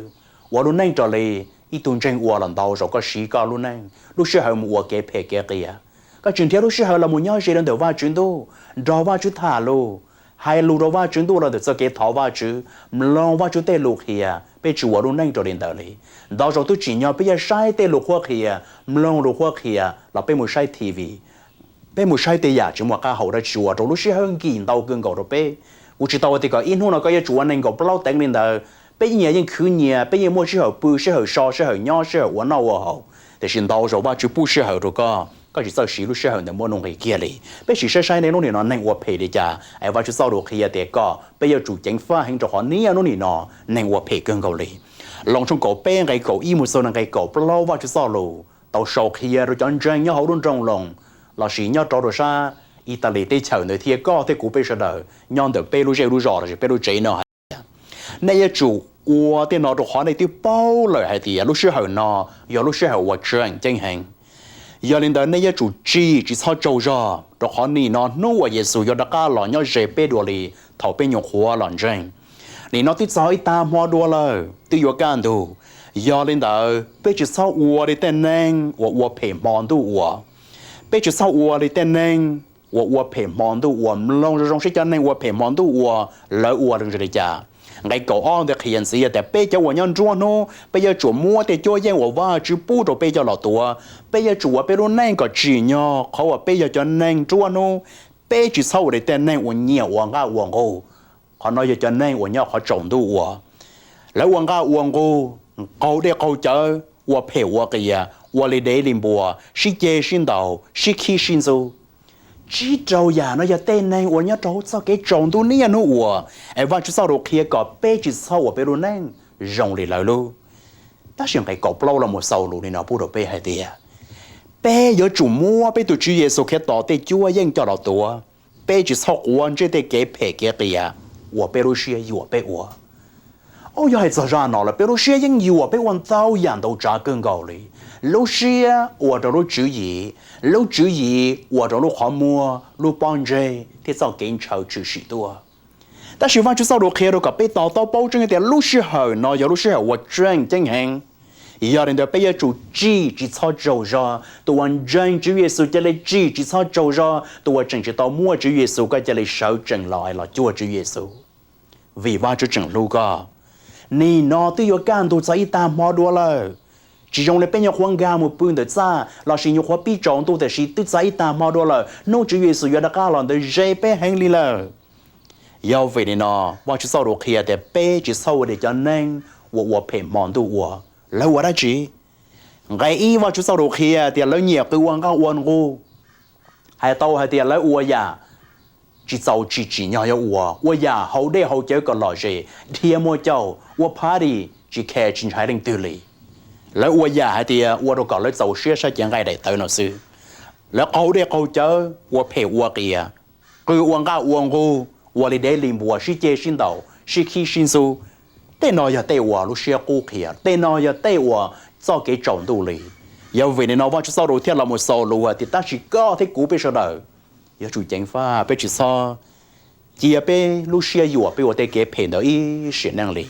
ua lub neej raws li ib tug ntseeg ua los ntau zaus koj siv koj lub neej lub sij hawm mus ua kev phem kev qias. Koj tsis nrhiav lub sij hawm los mus nyob ze rau ntawm Vajtswv Ntuj, nrog Vajtswv tham lus, hais lus rau Vajtswv Ntuj los ntawm txoj kev thov Vajtswv, mloog Vajtswv tej lus qhia. Peb tsis ua lub neej raws li ntawd li. Ntau zaus twb tsim nyog peb yuav saib tej lus qhuab qhia, mloog lus qhuab qhia los peb mus saib T V, peb mus saib tej yam tsis muaj qab hau dab tsi ua rau lub sij hawm nkim ntau kawg nkaus rau peb. Kuv tsis tau hais tias kom ib hnub no koj yuav tsum ua nees nkaum plaub teev li ntawd. Peb ib nyias yeej khwv nyias, peb yeej muaj sij hawm pw, sij hawm so, sij hawm nyob, sij hawm ua noj ua haus. Tiam sis ntau zaus Vajtswv pub sij hawm rau koj, koj tsis txawj siv lub sij hawm ntawd muaj nuj nqis kiag li. Peb sim saib saib nej lub nim no neeg ua phem li cas, es Vajtswv txoj lus qhia tias kom peb yuav tsum ceev faj heev rau qhov niaj hnub nim no neeg ua phem kawg nkaus li. Loos tshooj kaum peb nqe kaum ib mus txog nqe kaum plaub Vajtswv txoj lus tau sau qhia rau cov ntseeg nyob hauv lub nroog Loos lossis nyob rau rau sab Italis teb chaws ntawd thiab koj thiab kuv peb sawv daws nyob ntawm peb lub zej lub zos lossis peb lub tsev no hais tias, nej yuav tsum ua tej no rau qhov nej twb paub lawm hais tias lub sij hawm no yog lub sij hawm uas tseem ceeb heev. Yog li ntawd nej yuav tsum tsim tsis txhob tsaug zog, rau qhov nim no hnub uas Yexus yuav rov qab los nyob ze peb dua li thaum peb nyuam qhuav los ntseeg. Nim no twb txog ib tag hmo dua lawm, twb yuav kaj ntug. Yog li ntawd peb tsis txhob ua li tej neeg uas ua phem hmo ntuj ua. Peb tsis txhob ua li tej neeg uas ua phem hmo ntuj ua. Mloog zoo zoo seb cov neeg ua phem hmo ntuj ua, lawv ua zoo li cas. Nqe kaum ob ntawd qhia ntxiv tias peb cov uas nyob nruab hnub, peb yuav tsum muab tej cuab yeej uas Vajtswv pub rau peb coj los tuav. Peb yuav tsum ua peb lub neej kom tsim nyog qhov uas peb yog cov neeg nruab hnub. Peb tsis txhob ua li tej neeg uas nyiam ua nqaj ua nqug. Qhov no yog cov neeg uas nyob qhov tsaus ntuj ua. Lawv ua nqaj ua nqug, qaug dej qaug cawv, ua phem ua qias, ua li dev li npua, sib ceg sib ntaus, sib khib sib ntxub. Tsib rau yam no yog tej neeg uas nyob rau hauv txoj kev tsaus ntuj niaj hnub ua, es Vajtswv txoj lus qhia kom peb tsis txhob ua peb lub neej zoo li lawv lub. Tab sis nqe kaum plaub los mus xaus lus li no pub rau peb hais tias, peb yuav tsum muab peb tus Tswv Yexus Khetos tej cuab yeej coj los tuav. Peb tsis txhob quav ntsej tej kev phem kev qias uas peb lub siab yuam peb ua. Auj, yog hais txog zaj no lawm peb lub siab yeej yuam peb ua ntau yam ntau tsav kawg nkaus li. Lub siab ua rau lub tswv yim, lub tswv yim ua rau lub qhov muag, lub pob ntseg thiab txoj kev ntshaw tshwm sim tuaj. Tab sis Vajtswv txoj lus qhia rau kom peb to taub paub tseeb tias lub sij hawm no yog lub sij hawm uas tseem ceeb heev. Yog li ntawd peb yuav tsum tsim tsis txhob tsaug zog. Tus uas ntseeg Tswv Yexus cia li tsim tsis txhob tsaug zog. Tus uas tseem tsis tau muaj Tswv Yexus koj cia li sawv tsees los los cuag Tswv Yexus. Vim Vajtswv tseem hlub koj. Nim no twb yuav kaj ntug txog ib tag hmo dua lawm. Tsis zoo li peb nyuam qhuav nkag mus pw ntawm txaj lossis nyuam qhuav pib tsaus ntuj tiam sis twb txog ib tag hmo dua lawm, hnub Tswv Yexus yuav rov qab los ntawd ze peb heev li lawm. Yog vim li no, Vajtswv txoj lus qhia tias peb tsis txhob ua li cov neeg uas ua phem hmo ntuj ua. Lawv ua dab tsi? Nqe ib Vajtswv txoj lus qhia tias lawv nyiam qw ua nqaj ua nqug. Hais tau hais tias lawv ua yam tsis txaus tsim tsim nyog yuav ua, ua yam haus dej haus cawv kom lom zem, dhia muaj caum, ua party tsis khe tsis ntshai leej twg li. Lawv ua yam hais tias ua rau kom lawv txaus siab saib cev nqaij daim tawv no xwb. Lawv qaug dej qaug cawv, ua phem ua qias, qw ua nqaj ua nqug, ua li dev li npua, sib ceg sib ntaus, sib khib sib ntxub. Tej no yog tej uas lub siab qub qhia, tej no yog tej uas txoj kev tsaus ntuj li. Yog vim li no Vajtswv txoj lus thiaj los mus xaus lus hais tias, tab sis koj thiab kuv peb sawv daws yuav tsum ceev faj, peb tsis txhob cia peb lub siab yuam peb ua tej kev phem ntawd ib sim neej li.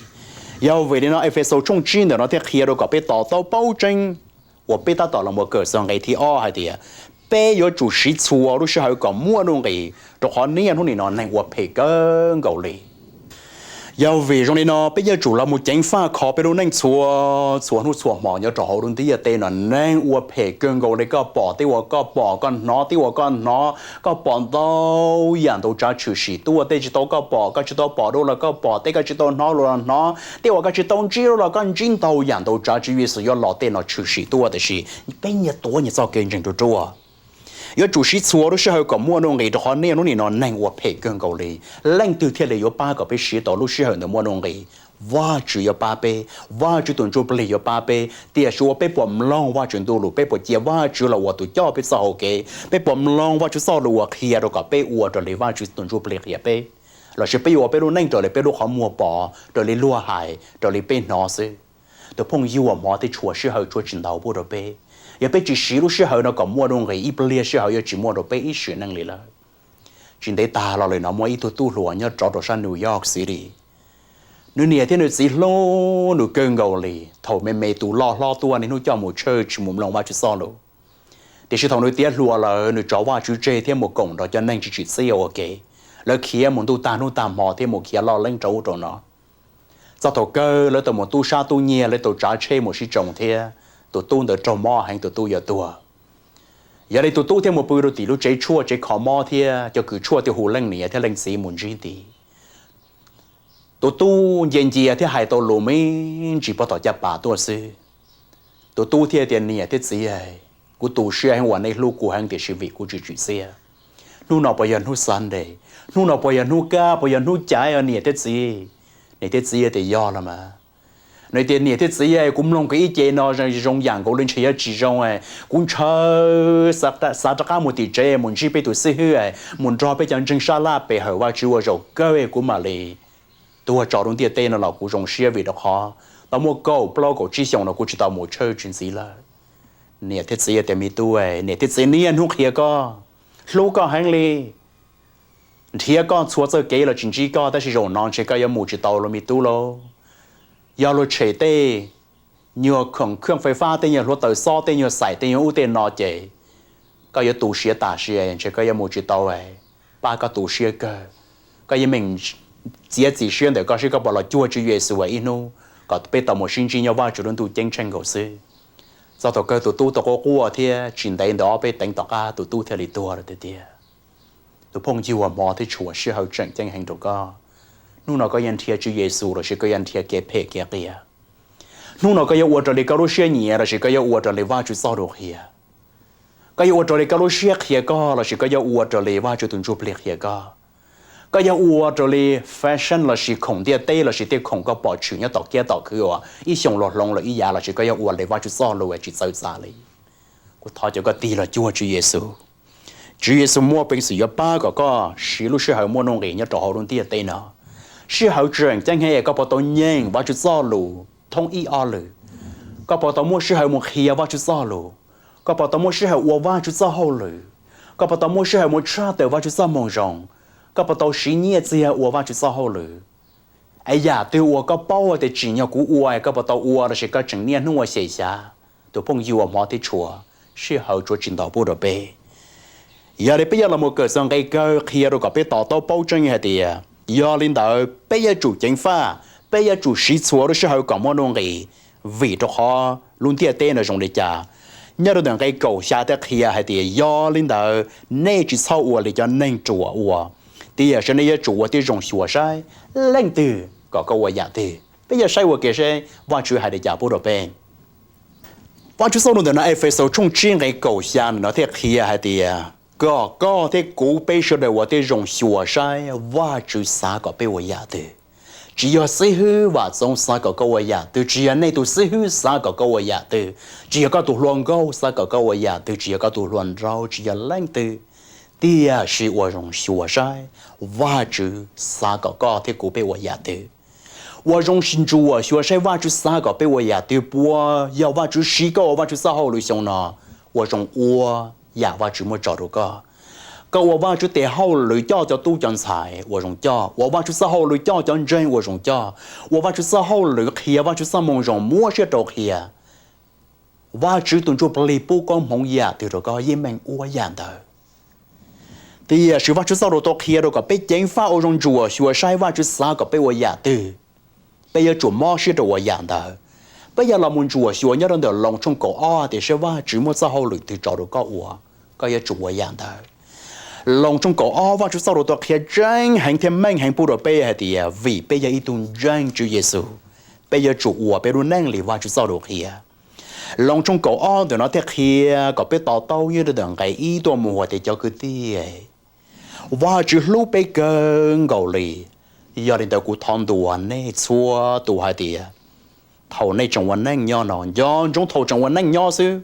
Yog vim li no Efexus tshooj tsib ntawm no thiaj qhia rau kom peb to taub paub tseeb uas peb tab tom los mus kawm txog nqe thib ob hais tias, peb yuav tsum siv txhua lub sij hawm kom muaj nuj nqis, rau qhov niaj hnub nim no neeg ua phem kawg nkaus li. Yog vim zoo li no peb yuav tsum los mus ceev faj kho peb lub neej txhua txhua hnub txhua hmo nyob rau hauv lub ntiaj teb no. Neeg ua phem kawg nkaus li, koj pom tej uas koj pom, koj hnov tej uas koj hnov, koj pom ntau yam ntau tsav tshwm sim tuaj, tej tsis tau koj pom koj tsis tau pom dua los koj pom, tej koj tsis tau hnov dua los hnov, tej uas koj tsis tau ntsib dua los koj ntsib, ntau yam ntau tsav Tswv Yexus yuav los tej no tshwm sim tuaj, tiam sis peb nyias tuav nyias txoj kev ntseeg rau ruaj. Yuav tsum siv txhua lub sij hawm kom muaj nuj nqis, rau qhov niaj hnub nim no neeg ua phem kawg nkaus li. Leej twg thiaj li yuav pab kom peb siv tau lub sij hawm ntawd muaj nuj nqis? Vajtswv yuav pab peb. Vajtswv tus Ntsuj Plig yuav pab peb. Tiam sis ua peb puas mloog Vajtswv ntuj lus? Peb puas cia Vajtswv los ua tus coj peb txoj hau kev? Peb puas mloog Vajtswv txoj lus uas qhia rau kom peb ua raws li Vajtswv tus Ntsuj Plig qhia peb, lossis peb yuav ua peb lub neej raws li peb lub qhov muag pom, raws li luag hais, raws li peb hnov xwb? Tus phooj ywg uas hmov thiab tshua, sij hawm tsuas tsis ntau pub rau peb. Yog peb tsis siv lub sij hawm no kom muaj nuj nqis, ib pliag sij hawm yuav tsis muaj rau peb ib sim neej li lawm. Tsis ntev tas los li no muaj ib tug tub hluas nyob rov rau sab New York City. Nws niam thiab nws txiv hlub nws kawg nkaus li. Thaum me me tus loj hlob tuaj niaj hnub coj mus church mus mloog Vajtswv txoj lus. Tiam sis thaum nws tiav hluas lawm nws tso Vajtswv tseg thiab mus koom nrog cov neeg tsis tsim txiaj ua ke. Lawv khiav mus ntuj tag hnub tag hmo thiab mus khiav loj leeb rau ub rau no. Txog thaum kawg lawv tau mus tub sab tub nyiag, lawv tau tsav tsheb mus sib tsoo thiab tus tub ntawd raug mob heev, tus tub yuav tuag. Yog li tus tub thiaj mus pw rau tim lub tsev tshuaj tsev kho mob thiab cov kws tshuaj thiaj hu leej niam thiab leej txiv mus ntsib nti. Tus tub nce ncia thiab hais tau lus me ntsis puag tom caj pas tuaj xwb. Tus tub thiaj tias, niam thiab txiv, kuv tu siab heev uas nej hlub kuv heev tiam sis vim kuv tsis tsim txiaj. Hnub no puas yog hnub Sunday? Hnub no puas yog hnub kab, puas yog hnub caiv os niam thiab txiv? Niam thiab txiv tias, yog los mas. Nws tias, niam thiab txiv, kuv mloog kiag ib ce no zoo yam nkaus li ntshe yuav tsis zoo. Kuv ntshaw xav rov qab mus tim tsev mus ntsib peb tus xib hwb, mus nrog peb cov ntseeg sab laj pe hawm Vajtswv ua zaum kawg kuv mam li tuag tso rau ntiaj teb no los kuv zoo siab vim rau qhov tau muaj kaum plaub kaum tsib xyoos no kuv tsis tau mus church ntxiv lawm. Niam thiab txiv tias, me tub, niam thiab txiv niaj hnub qhia koj, hlub koj heev li, nrhiav koj txhua txoj kev los tsis ntsib koj, tab sis zaum no ntshe koj yuav mus tsis tau los me tub lauj. Yog luag tshem tej nyuag khoom khwj fais fab, tej nyuag hluav taws xob, tej nyuag xaim, tej nyuag ub tej no ces koj yuav tu siav tas sia, ntshe koj yuav mus tsis tau. Pab koj tu siab kawg, koj yeej meem txiav txim siab ntawm koj seb koj puas los cuag Tswv Yexus ib hnub kom peb tau mus sib ntsib nyob Vajtswv lub ntuj ceeb tsheej nkaus xwb. Txog thaum kawg tus tub tau quaj quaj thiab tsis ntev ntawm ob peb teev tom qab tus tub thiaj li tuag lawm tiag tiag. Tus phooj ywg uas hmov thiab tshua, sij hawm tseem ceeb heev rau koj. Hnub no koj yuav nrhiav Tswv Yexus lossis koj yuav nrhiav kev phem kev qias? Hnub no koj yuav ua raws li koj lub siab nyiam lossis koj yuav ua raws li Vajtswv txoj lus qhia? Koj yuav ua raws li koj lub siab qhia koj lossis koj yuav ua raws li Vajtswv tus Ntsuj Plig qhia koj? Koj yuav ua raws li fashion lossis khoom ntiaj teb lossis tej khoom koj pom tshwm nyob tom kiab tom khw uas ib xyoos los hloov lawm ib yav lossis koj yuav ua li Vajtswv txoj lus tsis txawv txav li? Kuv thov caw koj tig los cuag Tswv Yexus. Tswv Yexus muaj peev xwm yuav pab kom koj siv lub sij hawm muaj nuj nqis nyob rau hauv lub ntiaj teb no. Sij hawm tseem ceeb heev, koj puas tau nyeem Vajtswv txoj lus thoob ib ob lwm? Koj puas tau muaj sij hawm mus qhia Vajtswv txoj lus? Koj puas tau muaj sij hawm ua Vajtswv txoj hauj lwm? Koj puas tau muaj sij hawm mus tshaj tawm Vajtswv txoj moo zoo? Koj puas tau siv nyiaj txiag ua Vajtswv txoj hauj lwm? Es yam twg uas koj paub tias tsim nyog kuv ua, koj puas tau ua lossis koj tseem niaj hnub ua xyem xyav? Tus phooj ywg uas hmov thiab tshua, sij hawm tsuas tsis ntau pub rau peb. Yog li peb yuav los mus kawm txog nqe kawg qhia rau kom peb to taub paub tseeb hais tias yog li ntawd peb yuav tsum ceev faj, peb yuav tsum siv txhua lub sij hawm kom muaj nuj nqis, vim rau qhov lub ntiaj teb no zoo li cas. Nyob rau ntawm nqe kaum xya thiaj qhia hais tias, yog li ntawd nej tsis txhob ua li cov neeg ruam ua, tiam sis nej yuav tsum ua tib zoo xyuas saib leej twg kom koj ua yam twg. Peb yuav saib ua ke seb Vajtswv hais li cas pub rau peb. Vajtswv txoj lus ntawm no Efexus tshooj tsib nqe kaum xya no thiaj qhia hais tias kom koj thiab kuv peb sawv daws ua tib zoo xyuas saib Vajtswv xav kom peb ua yam twg. Tsis yog xib hwb Vam Txoov xav kom koj ua yam twg, tsis yog nej tus xib hwb xav kom koj ua yam twg, tsis yog koj tus hluas nkauj xav kom koj ua yam twg, tsis yog koj tus hluas nraug, tsis yog leej twg, tiam sis ua zoo xyuas saib Vajtswv xav kom koj thiab kuv peb ua yam twg. Ua zoo ntsuam xyuas saib Vajtswv xav kom peb ua yam twg, puas yog Vajtswv siv koj ua Vajtswv txoj hauj lwm xyoo no. Ua zoo ua yam Vajtswv muab tso rau koj. Koj ua Vajtswv tes hauj lwm coj cov tub cov ntxhais ua zoo coj, ua Vajtswv txoj hauj lwm coj cov ntseeg ua zoo coj, ua Vajtswv txoj hauj lwm qhia Vajtswv txoj moo zoo muab siab rau qhia. Vajtswv tus ntsuj plig pub koob hmoov yam twg rau koj yeej meem ua yam ntawd. Tiam sis Vajtswv txoj lus tau qhia rau kom peb ceev faj ua zoo ntsuam xyuas saib Vajtswv xav kom peb ua yam twg, peb yuav tsum mob siab rau ua yam ntawd. Peb yog los mus ntsuam xyuas nyob rau ntawm Loos tshooj kaum ob tias saib Vajtswv muab txoj hauj lwm twg tso rau koj ua, koj yuav tsum ua yam ntawd. Loos tshooj kaum ob Vajtswv txoj lus tau qhia tseeb heev thiab meej heev pub rau peb hais tias vim peb yog ib tug ntseeg Tswv Yexus, peb yuav tsum ua peb lub neej li Vajtswv txoj lus qhia. Loos tshooj kaum ob ntawm no thiaj qhia kom peb to taub nyob rau ntawm nqe ib tuaj mus hais tias cov kwv tij, Vajtswv hlub peb kawg nkaus li. Yog li ntawd kuv thov ntuas nej txhua tus hais tias thaum nej tseem ua neej nyob no, nco ntsoov thaum tseem ua neej nyob xwb,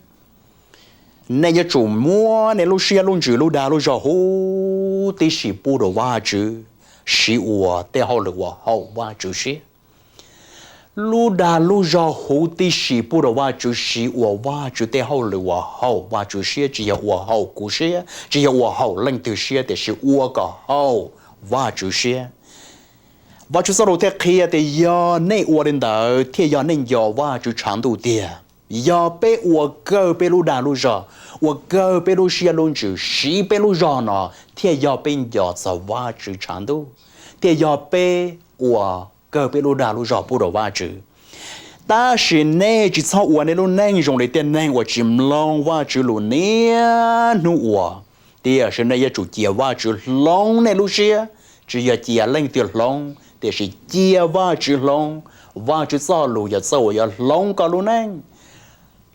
nej yuav tsum muab nej lub siab lub ntsws lub dag lub zog huv tib si pub rau Vajtswv, siv ua tej hauj lwm uas haum Vajtswv siab. Lub dag lub zog huv tib si pub rau Vajtswv, siv ua Vajtswv tej hauj lwm uas haum Vajtswv siab, tsis yog ua haum kuv siab, tsis yog ua haum leej twg siab, tiam sis ua kom haum Vajtswv siab. Vajtswv txoj lus thiaj qhia tias yog nej ua li ntawd thiaj yog nej nco Vajtswv tshav ntuj tiag. Yog peb ua kawg peb lub dag lub zog, ua kawg peb lub siab lub ntsws, siv peb lub zog no, thiaj yog peb nco txog Vajtswv tshav ntuj, thiaj yog peb ua kawg peb lub dag lub zog pub rau Vajtswv. Tab sis nej tsis txhob ua nej lub neej zoo li tej neeg uas tsis mloog Vajtswv lus niaj hnub ua, tiam sis nej yuav tsum cia Vajtswv hloov nej lub siab. Tsis yog cia leej twg hloov, tiam sis cia Vajtswv hloov. Vajtswv txoj lus yog txoj uas yuav hloov koj lub neej.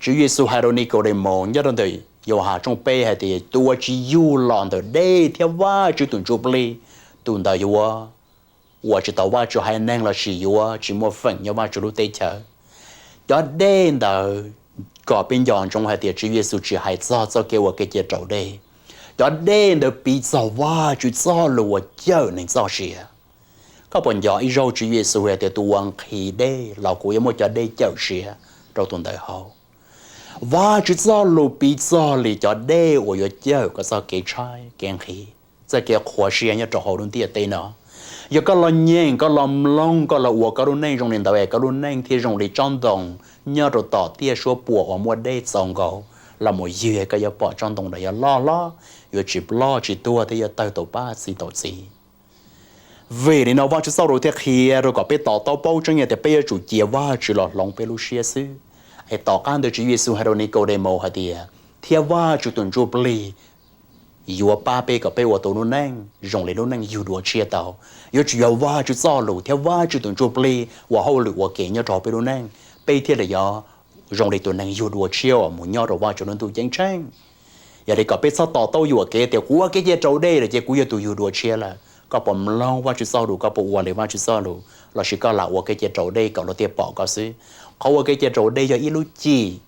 Tswv Yexus hais rau Nikaudemaus nyob rau ntawm Yauhas tshooj peb hais tias tus uas tsis yug los ntawm dej thiab Vajtswv tus Ntsuj Plig, tus ntawd yuav ua tsis tau Vajtswv haiv neeg lossis yuav tsis muaj feem nyob Vajtswv lub teb chaws. Cov dej ntawd, kom peb nco ntsoov hais tias Tswv Yexus tsis hais txog txoj kev ua kev cia raus dej. Cov dej ntawd piv txog Vajtswv txoj lus uas cawm neeg txoj sia. Koj puas nco ib zaug Tswv Yexus hais tias tus uas nqhis dej los kuv yuav muab cov dej cawm sia rau tus ntawd haus. Vajtswv txoj lus piv txog li cov dej uas yuav cawm koj txoj kev tshaib kev nqhis, txoj kev qhuav sia nyob rau hauv lub ntiaj teb no. Yog koj los nyeem, koj los mloog, koj los ua koj lub neej zoo li ntawd es koj lub neej thiaj zoo li tsob ntoo nyob rau tom tiaj suab puam uas muaj dej txaus nkaus los mus ywg, koj yuav pom tsob ntoo ntawd yuav loj hlob, yuav tsis ploj tsis tuag thiab yuav tawg tau paj txi tau txiv. Vim li no Vajtswv txoj lus thiaj qhia rau kom peb to taub paub tseeb tias peb yuav tsum cia Vajtswv los hloov peb lub siab xwb. Es tom qab ntawd Tswv Yexus hais rau Nikaudemaus hais tias thiab Vajtswv tus Ntsuj Plig yuav pab peb kom peb ua tau lub neej zoo li lub neej yug dua tshiab tau. Yuav tsum yog Vajtswv txoj lus thiab Vajtswv tus Ntsuj Plig ua hauj lwm ua ke nyob rau peb lub neej, peb thiaj li yuav zoo li tus neeg yug dua tshiab uas mus nyob rau Vajtswv lub ntuj ceeb tsheej. Yog li kom peb txhob to taub yuam kev tias kuv ua kev cia raus dej lawm ces kuv yog tus yug dua tshiab lawm. Koj puas mloog Vajtswv txoj lus, koj puas ua li Vajtswv txoj lus, lossis koj lam ua kev cia raus dej kom luag thiaj pom koj xwb? Qhov ua kev cia raus dej yog ib lub cim,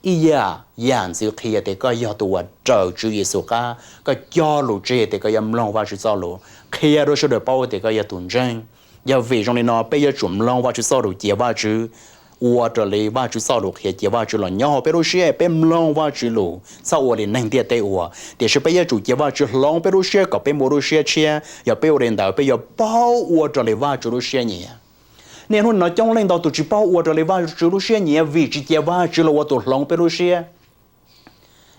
ib yam, yam ntxwv qhia tias koj yog tus uas raws Tswv Yexus qab, koj cog lus tseg tias koj yuav mloog Vajtswv txoj lus, qhia rau sawv daws paub tias koj yog tus ntseeg. Yog vim zoo li no peb yuav tsum mloog Vajtswv txoj lus, cia Vajtswv, ua raws li Vajtswv txoj lus qhia, cia Vajtswv los nyob hauv peb lub siab, peb mloog Vajtswv lus, txhob ua li neeg ntiaj teb ua. Tiam sis peb yuav tsum cia Vajtswv hloov peb lub siab kom peb muaj lub siab tshiab. Yog peb ua li ntawd peb yuav paub ua raws li Vajtswv lub siab nyiam. Niaj hnub no coob leej ntau tus tsis paub ua raws li Vajtswv lub siab nyiam vim tsis cia Vajtswv los ua tus hloov peb lub siab.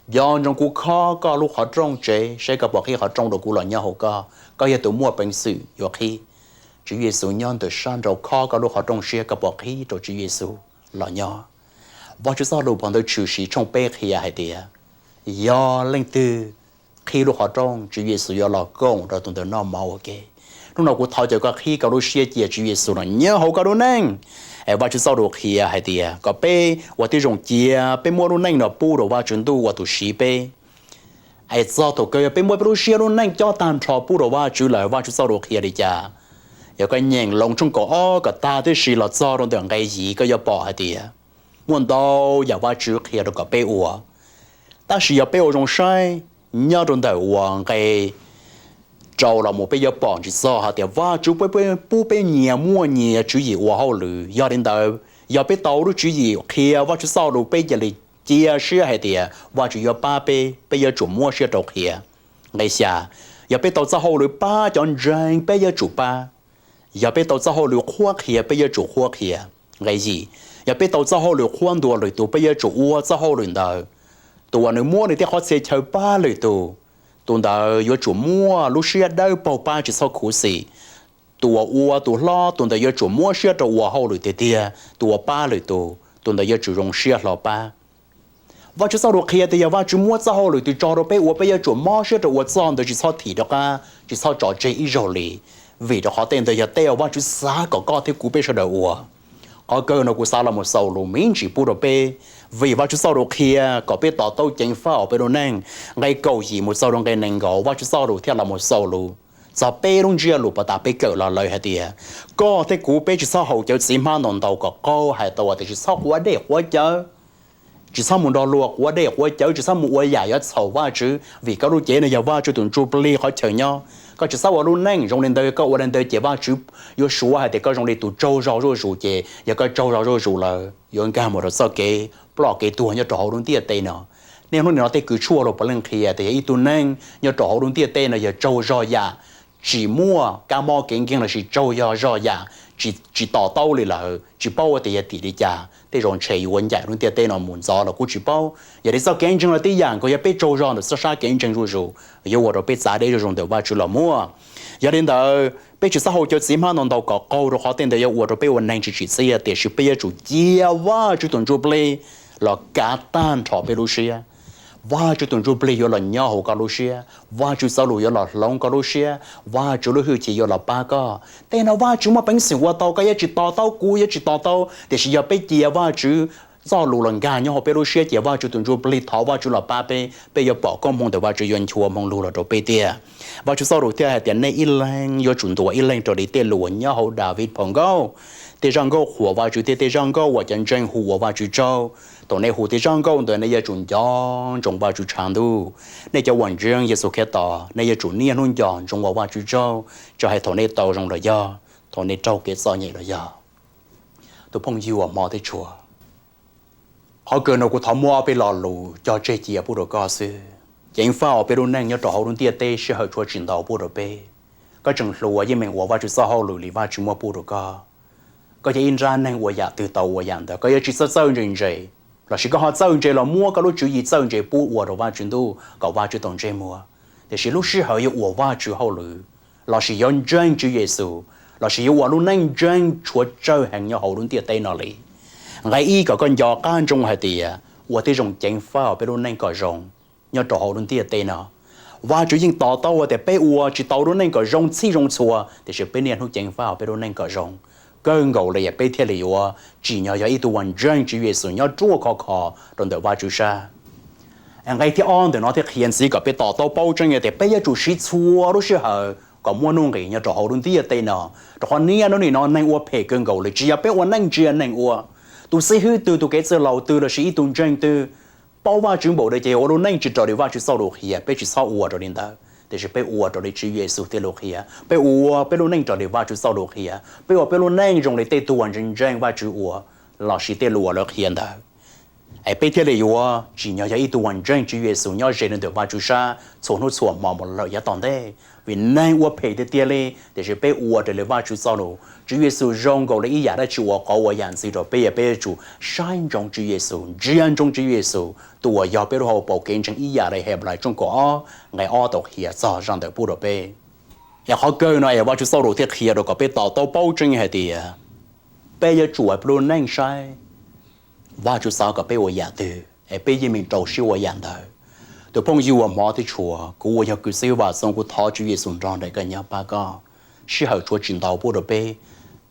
Nco ntsoov kuv khob koj lub qhov rooj tsev, saib koj puas qhib qhov rooj rau kuv los nyob hauv koj. Koj yog tus muaj peev xwm yuav qhib. Tswv Yexus nyob ntawm sab nraud khob koj lub qhov rooj siab, koj puas qhib rau Tswv Yexus los nyob? Vajtswv txoj lus phau ntawv Tshwm Sim tshooj peb qhia hais tias yog leej twg qhib lub qhov rooj, Tswv Yexus yuav los koom rau tus ntawd noj mov ua ke. Hnub no kuv thov caw koj qhib koj lub siab cia Tswv Yexus los nyob hauv koj lub neej. Es Vajtswv txoj lus qhia hais tias kom peb ua tib zoo cia, peb muab lub neej no pub rau Vajtswv Ntuj ua tus siv peb. Es txog thaum kawg yog peb muab peb lub siab lub neej cob tag nrho pub rau Vajtswv lawm, Vajtswv txoj lus qhia li cas? Yog koj nyeem Loos tshooj kaum ob kom tag tib si los txog rau ntawm nqe yim, koj yuav pom hais tias muaj ntau yam Vajtswv qhia rau kom peb ua. Tab sis yog peb ua zoo saib nyob rau ntawm uas nqe rau los mus, peb yuav pom ntsis txog hais tias Vajtswv pub peb nyias muaj nyias tswv yim ua hauj lwm. Yog li ntawd, yog peb tau lub tswv yim qhia Vajtswv txoj lus, peb cia li cia siab hais tias Vajtswv yuav pab peb, peb yuav tsum muab siab rau qhia. Nqe xya, yog peb tau txoj hauj lwm pab cov ntseeg, peb yuav tsum pab. Yog peb tau txoj hauj lwm qhuab qhia, peb yuav tsum qhuab qhia. Nqe yim, yog peb tau txoj hauj lwm qhuab ntuas lwm tus, peb yuav tsum ua txoj hauj lwm ntawd. Tus uas nws muab nws tej qhov txhia chaw pab lwm tus, tus ntawd yuav tsum muaj lub siab dawb paug pab, tsis txhob khuv xim. Tus uas ua tus hlob, tus ntawd yuav tsum muab siab rau ua hauj lwm tiag tiag. Tus uas pab lwm tus, tus ntawd yuav tsum zoo siab hlo pab. Vajtswv txoj lus qhia tias yog Vajtswv muab txoj hauj lwm twg tso rau peb ua, peb yuav tsum mob siab rau ua txoj ntawd, tsis txhob thim rov qab, tsis txhob tso tseg ib zaug li, vim rau qhov tej ntawd yog tej uas Vajtswv xav kom koj thiab kuv peb sawv daws ua. Qhov kawg no kuv xav los mus xaus lus me ntsis pub rau peb, vim Vajtswv txoj lus qhia kom peb to taub ceev faj hauv peb lub neej. Nqe kaum yim mus txog rau nqe nees nkaum, Vajtswv txoj lus thiaj los mus xaus lus txog peb lub ntsiab lus puag ta peb kawm los lawm hais tias koj thiab kuv peb tsis txhob haus cawv txiv hmab ntau ntau kom qaug, hais tau tias tsis txhob quav dej quav cawv, tsis txhob mus nrog luag quav dej quav cawv, tsis txhob mus ua yam yuav txhaum Vajtswv, vim koj lub cev no yog Vajtswv tus ntsuj plig qhov chaw nyob. Koj tsis txhob ua lub neej zoo li ntawd, koj ua li ntawd ces Vajtswv yuav suav hais tias koj zoo li tus tsaug zog zuj zus, ces yog koj tsaug zog zuj zus lawm yuav nkag mus rau txoj kev ploj kev tuag nyob rau hauv lub ntiaj teb no. Niaj hnub nim no tej kws tshuaj los puav leej qhia tias yog ib tug neeg nyob rau hauv lub ntiaj teb no yog tsaug zog yam tsis muaj kab mob kev nkeeg lossis tsaug zog zog yam tsis to taub li lawm, tsis paub tias yog tim li cas, tej zaum ntshe yuav ua ncaim lub ntiaj teb no mus ntxov los kuj tsis paub. Yog li txoj kev ntseeg los tib yam, nkaus yog peb tsaug zog ntawm txoj sab kev ntseeg zuj zus, yuav ua rau peb txav deb zuj zus ntawm Vajtswv los muaj. Yog li ntawd, peb tsis txhob haus cawv txiv hmab ntau ntau kom qaug, rau qhov tej ntawd yuav ua rau peb ua neeg tsis tsim txiaj, tiam sis peb yuav tsum cia Vajtswv tus ntsuj plig los kav tag nrho peb lub siab. Vajtswv tus ntsuj plig yuav los nyob hauv koj lub siab, Vajtswv txoj lus yuav los hloov koj lub siab, Vajtswv lub hwj chim yuav los pab koj. Tej no Vajtswv muaj peev xwm ua tau, koj yuav tsis to taub, kuv yuav tsis to taub, tiam sis yog peb cia Vajtswv txoj lus los nkag nyob hauv peb lub siab, cia Vajtswv tus ntsuj plig thov Vajtswv los pab peb, peb yuav pom koob hmoov ntawm Vajtswv yuav nchuav hmoov lug los rau peb tiag. Vajtswv txoj lus thiaj hais tias nej ib leeg yuav tsum ntuas ib leeg raws li tej lus uas nyob hauv Daviv phau nkauj. Tej zaj nkauj qhuas Vajtswv thiab tej zaj nkauj uas cov ntseeg hu ua Vajtswv tsaug. Thaum nej hu tej zaj nkauj ntawd nej yuav tsum nco ntsoov Vajtswv tshav ntuj. Nej cov uas ntseeg Yexus Khetos, nej yuav tsum niaj hnub nco ntsoov ua Vajtswv tsaug, tsis hais thaum nej tau zoo los yog thaum nej raug kev txom nyem los yog. Tus phooj ywg uas hmov thiab tshua, qhov kawg no kuv thov muab ob peb lo lus cog tseg cia pub rau koj xwb. Ceev faj hauv peb lub neej nyob rau hauv lub ntiaj teb sij hawm tshuav tsis ntau pub rau peb. Koj tseem hluas yeej meem ua Vajtswv txoj hauj lwm li Vajtswv muab pub rau koj. Koj yog ib nrab neeg ua yam twg tau ua yam ntawd, koj yuav tsis txawj txawj ntse ntse, lossis koj ho txawj ntse los muab koj lub tswv yim txawj ntse pub ua rau Vajtswv ntuj kom Vajtswv tau ntsej muag. Tiam sis lub sij hawm yuav ua Vajtswv hauj lwm, lossis yuav ntseeg Tswv Yexus, lossis yuav ua lub neej ntseeg tshuav tsawg heev nyob hauv lub ntiaj teb no li. Nqe ib kom koj nco qab ntsoov hais tias ua tib zoo ceev faj hauv peb lub neej kom zoo nyob rau hauv lub ntiaj teb no. Vajtswv yeej to taub hais tias peb ua tsis tau lub neej kom zoo txhij zoo txhua, tiam sis peb niaj hnub ceev faj hauv peb lub neej kom zoo, kawg nkaus li peb thiaj li yuav tsim nyog yog ib tug uas ntseeg Tswv Yexus nyob ruaj khov kho rau ntawm Vajtswv sab. Nqe thib ob ntawm no thiaj qhia ntxiv kom peb to taub paub tseeb tias peb yuav tsum siv txhua lub sij hawm kom muaj nuj nqis nyob rau hauv lub ntiaj teb no, rau qhov niaj hnub nim no neeg ua phem kawg nkaus li, tsis yog peb ua neej ntsia neeg ua. Tus xib hwb twg, tus kev txwj laus twg, lossis ib tug ntseeg twg paub Vajtswv npaum li ces ua lub neej tsis raws li Vajtswv txoj lus qhia, peb tsis txhob ua raws li ntawd, tiam sis peb ua raws li Tswv Yexus tej lus qhia, peb ua peb lub neej raws li Vajtswv txoj lus qhia, peb ua peb lub neej zoo li tej tug uas ntseeg ntseeg Vajtswv ua, lossis tej lus uas lawv qhia ntawd. Es peb thiaj li yuav tsim nyog yog ib tug uas ntseeg Tswv Yexus nyob ze li ntawm Vajtswv sab txhua hnub txhua hmo mus lawm yav tom ntej. Vim neeg ua phem tiag tiag li, tiam sis peb ua raws li Vajtswv txoj lus, Tswv Yexus zoo nkaus li ib yam dab tsi uas qauv ua yam ntxwv rau peb, yog peb yuav tsum saib ntsoov Tswv Yexus, ntsia ntsoov Tswv Yexus tus uas yog peb lub hauv paus kev ntseeg, ib yam li Henplais tshooj kaum ob nqe ob tau qhia txog zaj ntawd pub rau peb. Es qhov kawg no es Vajtswv txoj lus thiaj qhia rau kom peb to taub paub tseeb hais tias peb yuav tsum ua peb lub neej saib Vajtswv xav kom peb ua yam twg es peb yeej meem rau siab ua yam ntawd. Tus phooj ywg uas hmov thiab tshua, kuv uas yog kws xib hwb Vam Xoom, kuv thov Tswv Yexus nrog nraim koj nyob pab koj. Sij hawm tshuav tsis ntau pub rau peb,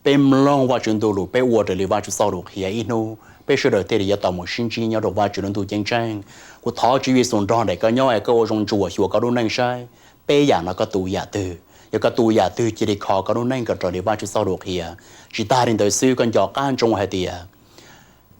peb mloog Vajtswv ntu lus, peb ua raws li Vajtswv txoj lus qhia, ib hnub peb sawv daws thiaj li yuav tau mus sib ntsib nyob rau Vajtswv lub ntuj ceeb tsheej. Kuv thov Tswv Yexus nrog nraim koj nyob es koj ua zoo ntsuam xyuas koj lub neej saib peb yam no koj tu yam twg. Yog koj tu yam twg cia li kho koj lub neej kom raws li Vajtswv txoj lus qhia. Tsis tas li ntawd xwb, koj nco qab ntsoov hais tias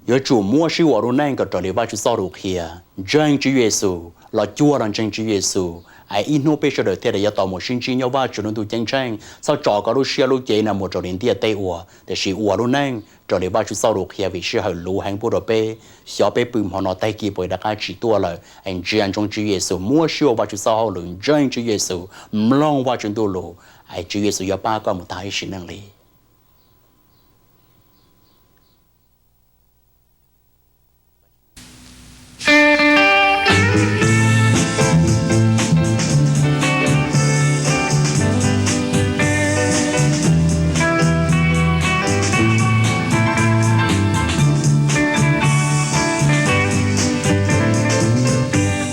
yuav tsum muab sib ua lub neej kom raws li Vajtswv txoj lus qhia, ntseeg Tswv Yexus los cuag los ntseeg Tswv Yexus, es ib hnub peb sawv daws thiaj li yuav tau mus sib ntsib nyob Vajtswv lub ntuj ceeb tsheej. Txhob tso koj lub siab lub cev no mus raws li ntiaj teb ua, tiam sis ua lub neej raws li Vajtswv txoj lus qhia, vim sij hawm luv heev pub rau peb. Xyov peb pw hmo no tag kis puas rov qab tsis tuaj lawm, es ntsia ntsoov Tswv Yexus, muab sib ua Vajtswv txoj hauj lwm, ntseeg Tswv Yexus, mloog Vajtswv ntuj lus, es Tswv Yexus yuav pab koj mus tag ib sim neej li.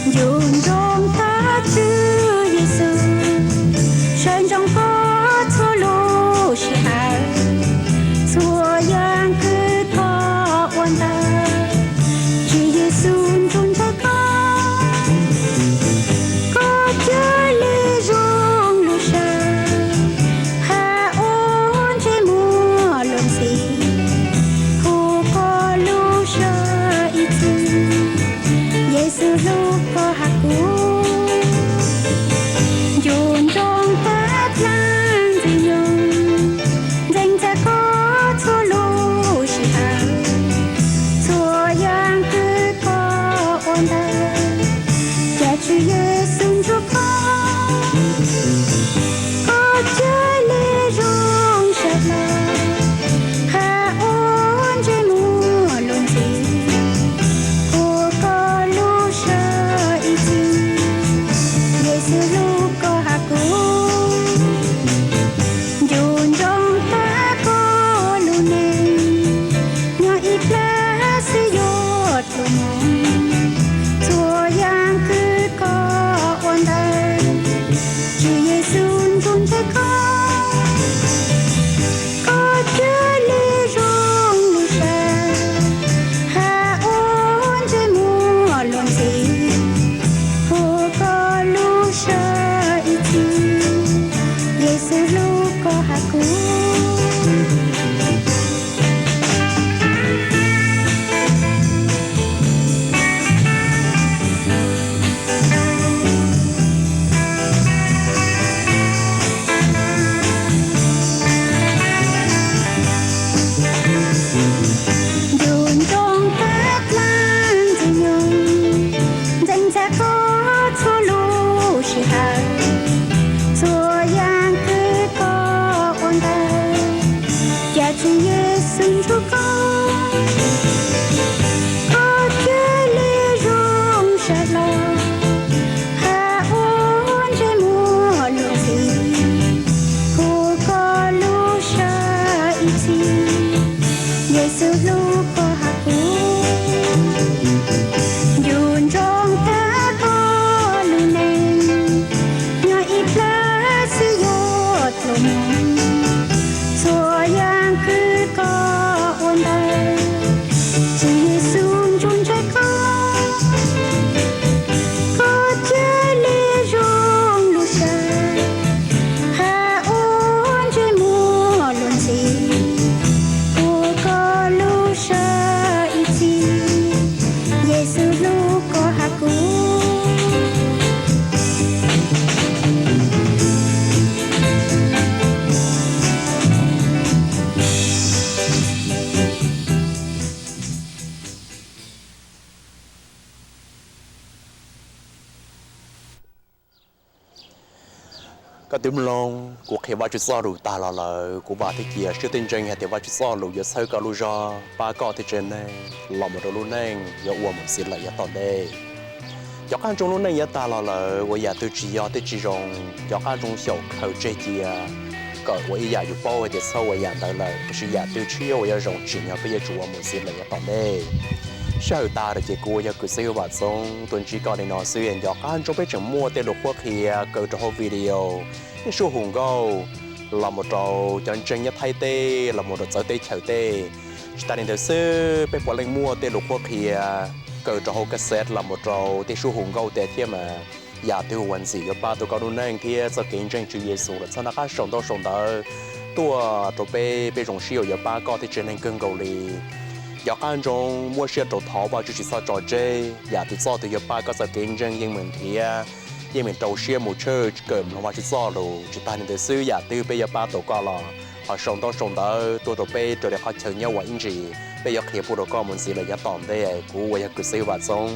Nco ntsoov koj Tswv Yexus, sawv ntsoov koj txhua lub sij hawm, txhua yam kwv koj ua ntawd. Tswv Yexus nrog ntshaw koj, koj cia li zoo lub sawv, qha ua ntsej muag luag ntxhi, hu koj lub sij hawm ib txhis. Yexus hlub koj hab kuv, nco ntsoov tag dlaab ntxwg nyoog, ntxeev txam koj txhua lub sij hawm, txhua yaam kws koj ua ntawd. Ca Tswv Yexus ntsuag koj, koj cia li zoo sawv los, qha ua ntsej muag luag ntxhi, hu koj lub sij hawm ib txhis. Yexus hlub koj hab kuv, nco ntsoov tag koj lub neej, nyob ib plag xwb yuav dlua moog. Txhua yaam kws koj ua ntawd, Tswv Yexus ntsuag ntshaw koj, koj cia li zoo lub sij hawm, qha ua ntsej muag luag ntxhi, hu koj lub sij hawm ib txhis. Yexus hlub koj hab kuv. Nco ntsoov tag dlaab ntxwg nyoog, ntxeev txam koj txhua lub sij hawm, txhua yaam kws koj ua ntawd. Ca Tswv Yexus ntsuag koj, koj cia li zoo sawv los, qha ua ntsej muag luag ntxhi, hu koj lub sij hawm ib txhis. Yexus hlub koj hab kuv, nco ntsoov tag koj lub neej, nyob ib plag xwb yuav dlua moog. Txhua yaam kws koj ua ntawd, Tswv Yexus ntsuag ntshaw koj, koj cia li zoo lub sij hawm, qha ua ntsej muag luag ntxhi, hu koj lub sij hawm ib txhis. Yexus hlub koj hab kuv. Koj twb mloog kuv qhia Vajtswv txoj lus tag los lawm, kuv vam thiab cia siab tseeb ntseeg hais tias Vajtswv txoj lus yuav txhawb koj lub zog, pab koj thiab tsev neeg los mus rau lub neej yuav ua mus ntxiv lawm yav tom ntej. Cov qab ntsoog lub neej yav tag los lawm, ua yam twg tsis yog thiab tsis zoo, cov qab ntsoog xyaum khaws tseg cia, kawm ua ib yam yus paub hais tias txhob ua yam ntawd lawm, tiam sis yam twg tshiab uas yuav zoo tsim nyog peb yuav tsum ua mus ntxiv lawm yav tom ntej. Sij hawm tas lawm ces kuv uas yog Kwv Xeeb Vaj Vaam Txoob tuaj ntsib koj li no xwb. Nco qab ntsoov peb tseem muaj tej lus qhuab qhia kaw rau hauv video, tej suab hu nkauj los mus rau cov ntseeg nyob Thaib teb los mus rau txawv teb chaws teb. Tsis tas li ntawd xwb, peb puav leej muaj tej lus qhuab qhia kaw rau hauv cassette los mus rau tej suab hu nkauj tej thiab mas. yam twg uas ntxim yuav pab tau koj lub neej thiab txoj kev ntseeg Tswv Yexus los txhob nco qab sau ntaub sau ntawv tuaj rau peb, peb zoo siab uas yuav pab koj thiab tsev neeg kawg nkaus li. Nco qab ntsoov muab siab rau thov Vajtswv tsis txhob tso tseg, yam twg txoj twg yuav pab koj txoj kev ntseeg yeej meem nrhiav, yeej meem rau siab mus tshwj kawm mloog Vajtswv txoj lus. Tsis tas li ntawd xwb, yam twg peb yuav pab tau koj los ho sau ntaub sau ntawv tuaj rau peb raws li qhov chaw nyob uas ib ntsis peb yuav qhia pub rau koj mus ntxiv lawm yav tom ntej. Kuv uas yog kws xeeb Vam Txoob,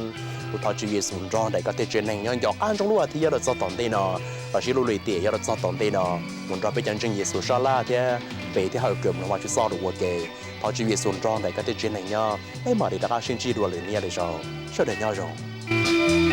kuv thov Tswv Yexus nrog nraim koj thiab tsev neeg nyob nco qab ntsoov lub as thiv nyob rau txog tom ntej no, los sis lub lim tiam nyob rau txog tom ntej no, mus nrog peb cov ntseeg Yexus sab laj thiab pe thiab hawm kawm mloog Vajtswv txoj lus ua ke. Thov Tswv Yexus nrog nraim koj thiab tsev neeg nyob, peb mam li rov qab sib ntsib dua lwm niaj lwm zaus. Sawv daws nyob zoo.